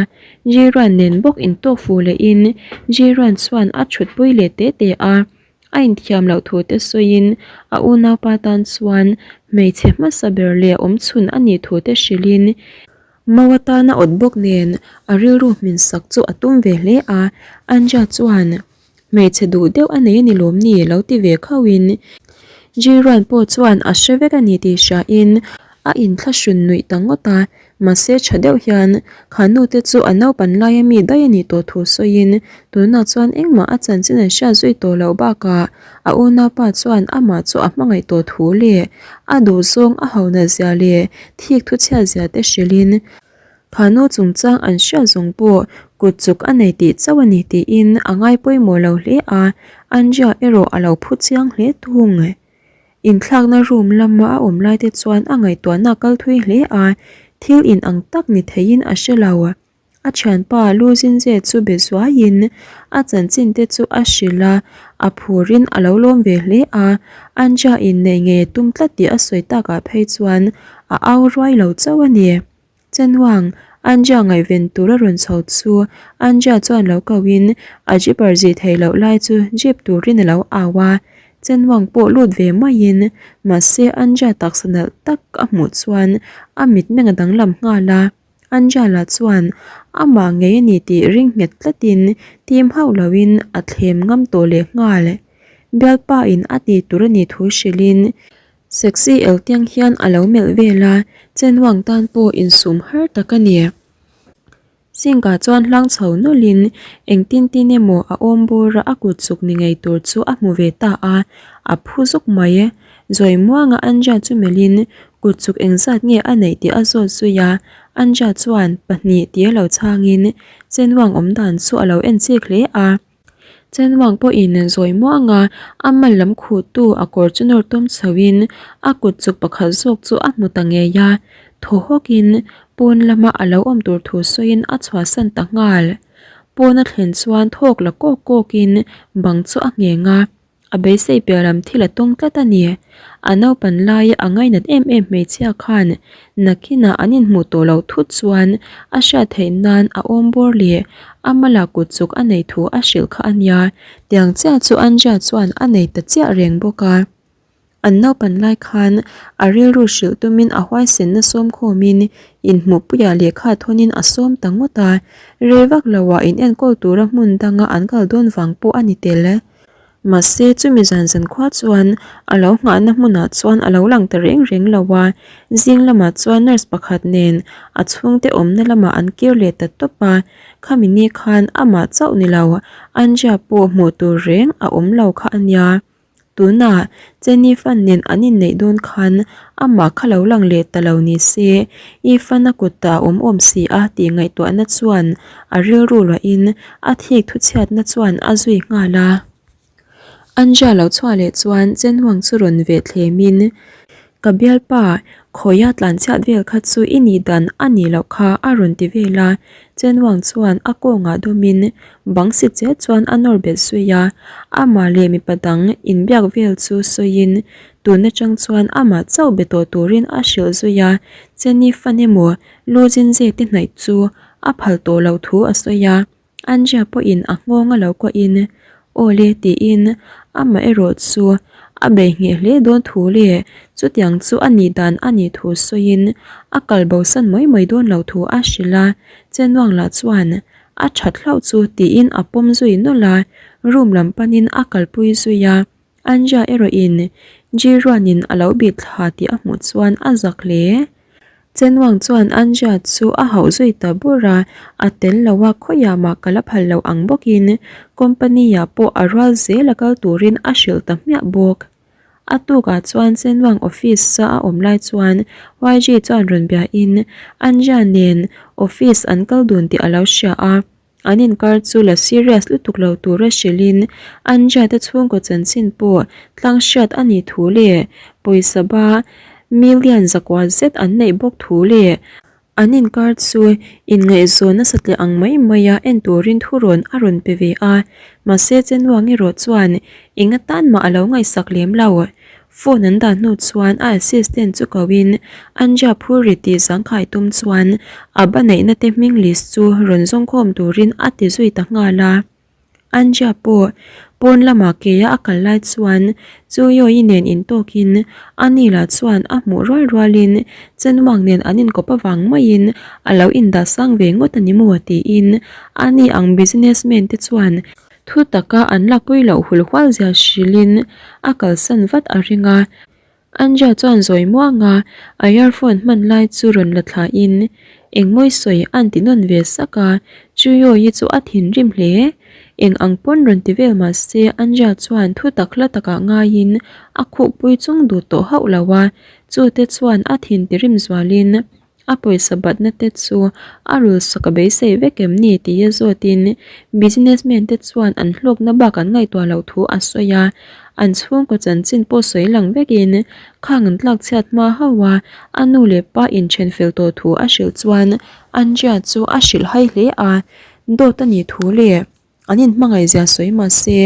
Jiran nen bawk intawk fu lehin Jiran chuan a thutpui leh te te a, a inthiam loh thu te sawiin a unaupa tan chuan hmeichhe hmasa ber leh awmchhun a nih thu te hrilhin Mau atana awt bawk nen a rilru hmin sak chu a tum ve hle a, Anja chuan hmeichhe duh deuh a nei a ni lawm ni lo ti ve khauhin. Jiruan pawh chuan a hre vek a ni tih hriain a inthlahrun nuih ta ngawt a, mahse tha deuh hian kha nu te chu a naupan laia mi daih a nih tawh thu sawiin tunah chuan engmah a chanchin an hriat zui tawh loh bakah a unaupa chuan amah chu a hmangaih tawh thu leh a duhzawng a hauna zia leh thik thuchhiat zia te hrilhin Phanu chungchang an hriat zawng pawh kut chuk a nei tih chauh a ni tiin a ngai pawimawh lo hle a, Andrea erawh a lo phu chiang hle thung. Inthlakna room lama a awm lai te chuan a ngaihtuahna a kal thui hle a, thil in ang tak ni theiin a hre lo. A thianpa Lu Zinze chu be zuaiin a chanchin te chu a hrilh a, a phurin a lo lawm ve hle a, Andrea inneih ngei a tum tlat tih a sawi takah phei chuan a au ruai lo chauh a ni. Chenwang, Anja ngaihven tur a rawn chho chu Anja chuan lo ko in a jeeper zih theih loh lai chu jeep turin a lo au a. Chenwang pawh lut ve maiin mahse Anja taksa nalh tak a hmuh chuan a mitmeng a danglam nghal a. Anja lah chuan amah ngei a ni tih ring nghet tlatin tim hauh loin a thlem ngam tawh leh nghal. Bialpa in a tih tur a nih thu hrilhin Sexy eltiang hian a lo melh vel a, Chenwang tan pawh insum har tak a ni. Sink ah chuan hlang chho nawlhin engtin tin emaw a awm bawr a a kut chuk ni ngei tur chu a hmu ve ta a, a phu zuk mai. Zawi muanga Anja chu melhin kut chuk engzat nge a neih tih a zawt zui a, Anja chuan pahnih tia lo chhangin Chenwang awm dan chu a lo en chik hle a. Chenwang pawhin zawi muanga a mal lam khuhtu a kawr chu nawr tum chhoin a kut chuk pakhat zawk chu a hmu ta ngei a, thaw hawkin pawn lama a lo awm tur thu sawiin a chhuahsan ta nghal. Pawn a thlen chuan thawk la kawk kawkin bang chu a ngheng a. A beisei piah lam thil a tawng tlat a ni. A naupan laia a ngainat em em hmeichhia khan nakinah an inhmuh tawh loh thut chuan a hriat theih nan a awm bawr leh a mala kut chuk a neih thu a hrilh kha a nia. Tiang chiah chu Anja chuan a nei ta chiah reng bawk a. An naupan lai khan a rilru hrilh tumin a huaisenna sawm khawmin inhmuhpuiah lehkha thawnin a sawm ta ngawt a. Rei vak loah inenkawl tura hmun danga an kal dawn vang pawh a ni tel. Mahse chumi zan zan khua chuan a lo nghahna hmunah chuan a lo lang ta reng reng lo a, zing lamah chuan nurse pakhat nen a chhungte awmna lamah an kir leh ta tawp a, khami ni khan amah chauh ni lo Andrea pawh hmuh tur reng a awm lo kha a nia. Tunah Jenny Fan nen an inneih dawn khan amah kha lo lang leh ta lo ni se, I Fan a kut ta a awm awm si a tih ngaihtuahna chuan a rilru luahin a thik thuchhiatna chuan a zui nghal a. Anja lo chhuah leh chuan Chen Huang chu rawn ve thlemin, Ka bialpa, khawia tlanchhiat vel kha chu i nih dan a nih loh kha a rawn ti vel a. Chen Huang chuan a kawngah dawmin bang si che chuan a nawr bet zui a, amah leh mipa dang inbiak vel chu sawiin tun atang chuan amah chauh be tawh turin a hrilh zui a. Jenny fan emaw Lu Jinze te hnaih chu a phal tawh loh thu a sawi a, Andrea pawhin a nghawng a lo kuahin, Aw le tiin amaherawh chu a bei ngheh hle dawn thu leh chutiang chu a nih dan a nih thu sawiin a kal bosan mai mai dawn lo thu a hrilh a, Chenwang lah chuan a that hlauh chu tiin a pawm zui nawlh a, room lam panin a kalpui zui a. Anja erawhin Jiruanin a lo bih thla tih a hmuh chuan a zak hle. Chenwang chuan Anja chu a hauh zui ta bur a, a tel lo a khawiah mah ka la phal lo ang bawkin company-ah pawh a rual zel a kal turin a hrilh ta hmiah bawk. A tukah chuan Chenwang office-a a awm lai chuan YG chuan rawn biain Anja nen office an kal dun tih a lo hria a. An inkar chu la serious lutuk lo tura hrilhin Anja te chhungkaw chanchin pawh tlang hriat a nih thu leh pawisa ba million zakua zet an neih bawk thu leh an inkar chu inngaihzawn nasa tle ang mai maia en turin thurawn a rawn pe ve a. Mahse Chenwang erawh chuan eng atan mah a lo ngaihsak lem lo. Phone an dah hnu chuan a assistant chu ko in Anja Phuri tih zangkhai tum chuan a ba neihna te hming list chu rawn zawng khawm turin a ti zui ta nghal a. Anja pawh pawn lamah keia a kal lai chuan Chuyoyi nen intawkin ani lah chuan a hmuh rual rualin Chenwang nen an inkawp avang maiin a lo indah sang ve ngawt a ni maw tiin ani ang businessman te chuan. Thu taka an lakpui loh hul hual zia hrilhin a kalsan vat a ring a. Anja chuan zawi muanga a earphone hman lai chu rawn la thlain engmawi sawi a'n ti nawn ve sak a, Chuyoyi chu a thinrim hle. Eng ang pawn rawn ti vel mah se Anja chuan thu tak hla takah ngaiin a khuhpui chung duh tawh hauh lo a, chute chuan a thin tirim zualin A pawisa batna te chu a rul sak a beisei vek em ni tih a zawtin businessman te chuan an hlawkna bak an ngaihtuah loh thu a sawi a, an chhungkaw chanchin pawh sawi lang vekin khang an tlak chhiat hma hauh a, a nu leh pa inthen fel tawh thu a hrilh chuan Andrea chu a hrilh hai hle a, dawt a nih thu leh an inhmangaihzia sawi mah se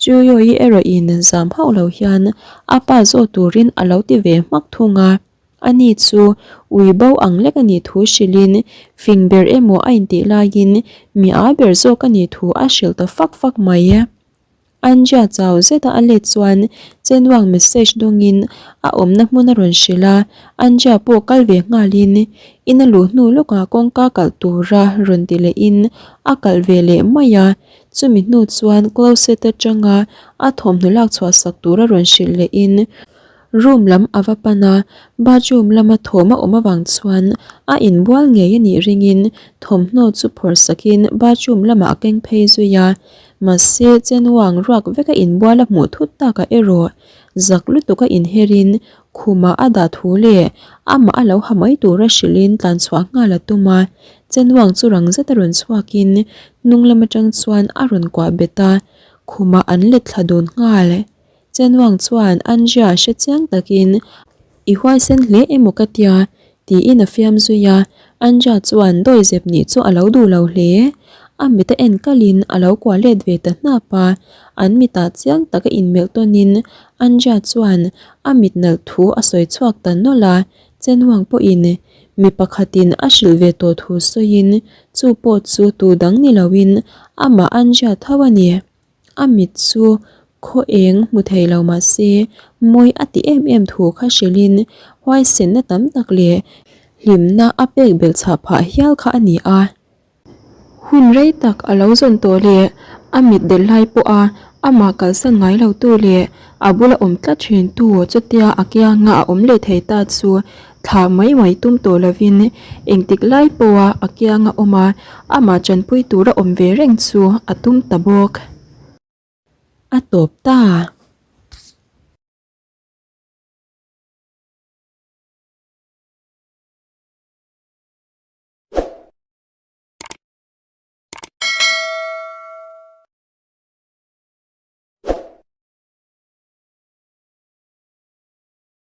Chuyoyi erawhin zam hauh lo hian a pa zawt turin a lo ti ve hmak thung a. Ani chu ui bo ang lek a nih thu hrilhin fing ber emaw a intih laiin mi a ber zawk a nih thu a hrilh ta fak fak mai. Anja chau zeta a let chuan Chenwang message dawngin a awmna hmun a rawn hrilh a, Anja pawh kal ve nghalin in a luh hnu lawkah kawngka kalh tura rawn ti lehin a kalh ve leh mai a, chumi hnu chuan closet atanga a thawmhnaw lak chhuah sak tura rawn hrilh lehin Room lam a va pan a, bathroom lama thawm a awm avang chuan a inbual ngei a nih ringin thawmhnaw chu phawrh sakin bathroom lamah a keng phei zui a. Mahse, Chenwang ruak veka inbual a hmuh thut takah erawh zak lutuk a inherin khumah a dah thu leh amah a lo ha mai tura hrilhin tlanchhuah nghal a tum a. Chenwang chu rang zeta rawn chhuakin hnung lam atang chuan a rawn kuah bet a, khumah an let thla dun nghal. Chenwang chuan Andrea hre chiang takin, I huaisen hle emaw ka tia, tiin a fiam zui a. Andrea chuan dawizep nih chu a lo duh lo hle. A mit a en kalin a lo kuah let ve ta hnap a. An mitah chiang taka inmelh tawnin Andrea chuan a mit nalh thu a sawi chhuak ta nawlh a. Chenwang pawhin mi pakhatin a hrilh ve tawh thu sawiin chu pawh chu tu dang ni loin amah Andrea tho a ni. A mit chu khaw eng hmu thei lo mah se mawi a ti em em thu kha hrilhin huaisenna tam tak leh hlimna a pek belh chhah phah hial kha a ni a. Hun rei tak a lo zawn tawh leh a mit delh lai pawha amah kalsan ngai lo tu leh a bula awm tlat thin tu chutia a kianga a awm leh thei ta chu thlah mai mai tum tawh lovin engtik lai pawha a kianga awm a, amah tanpui tura awm ve reng chu a tum ta bawk. A tawp ta.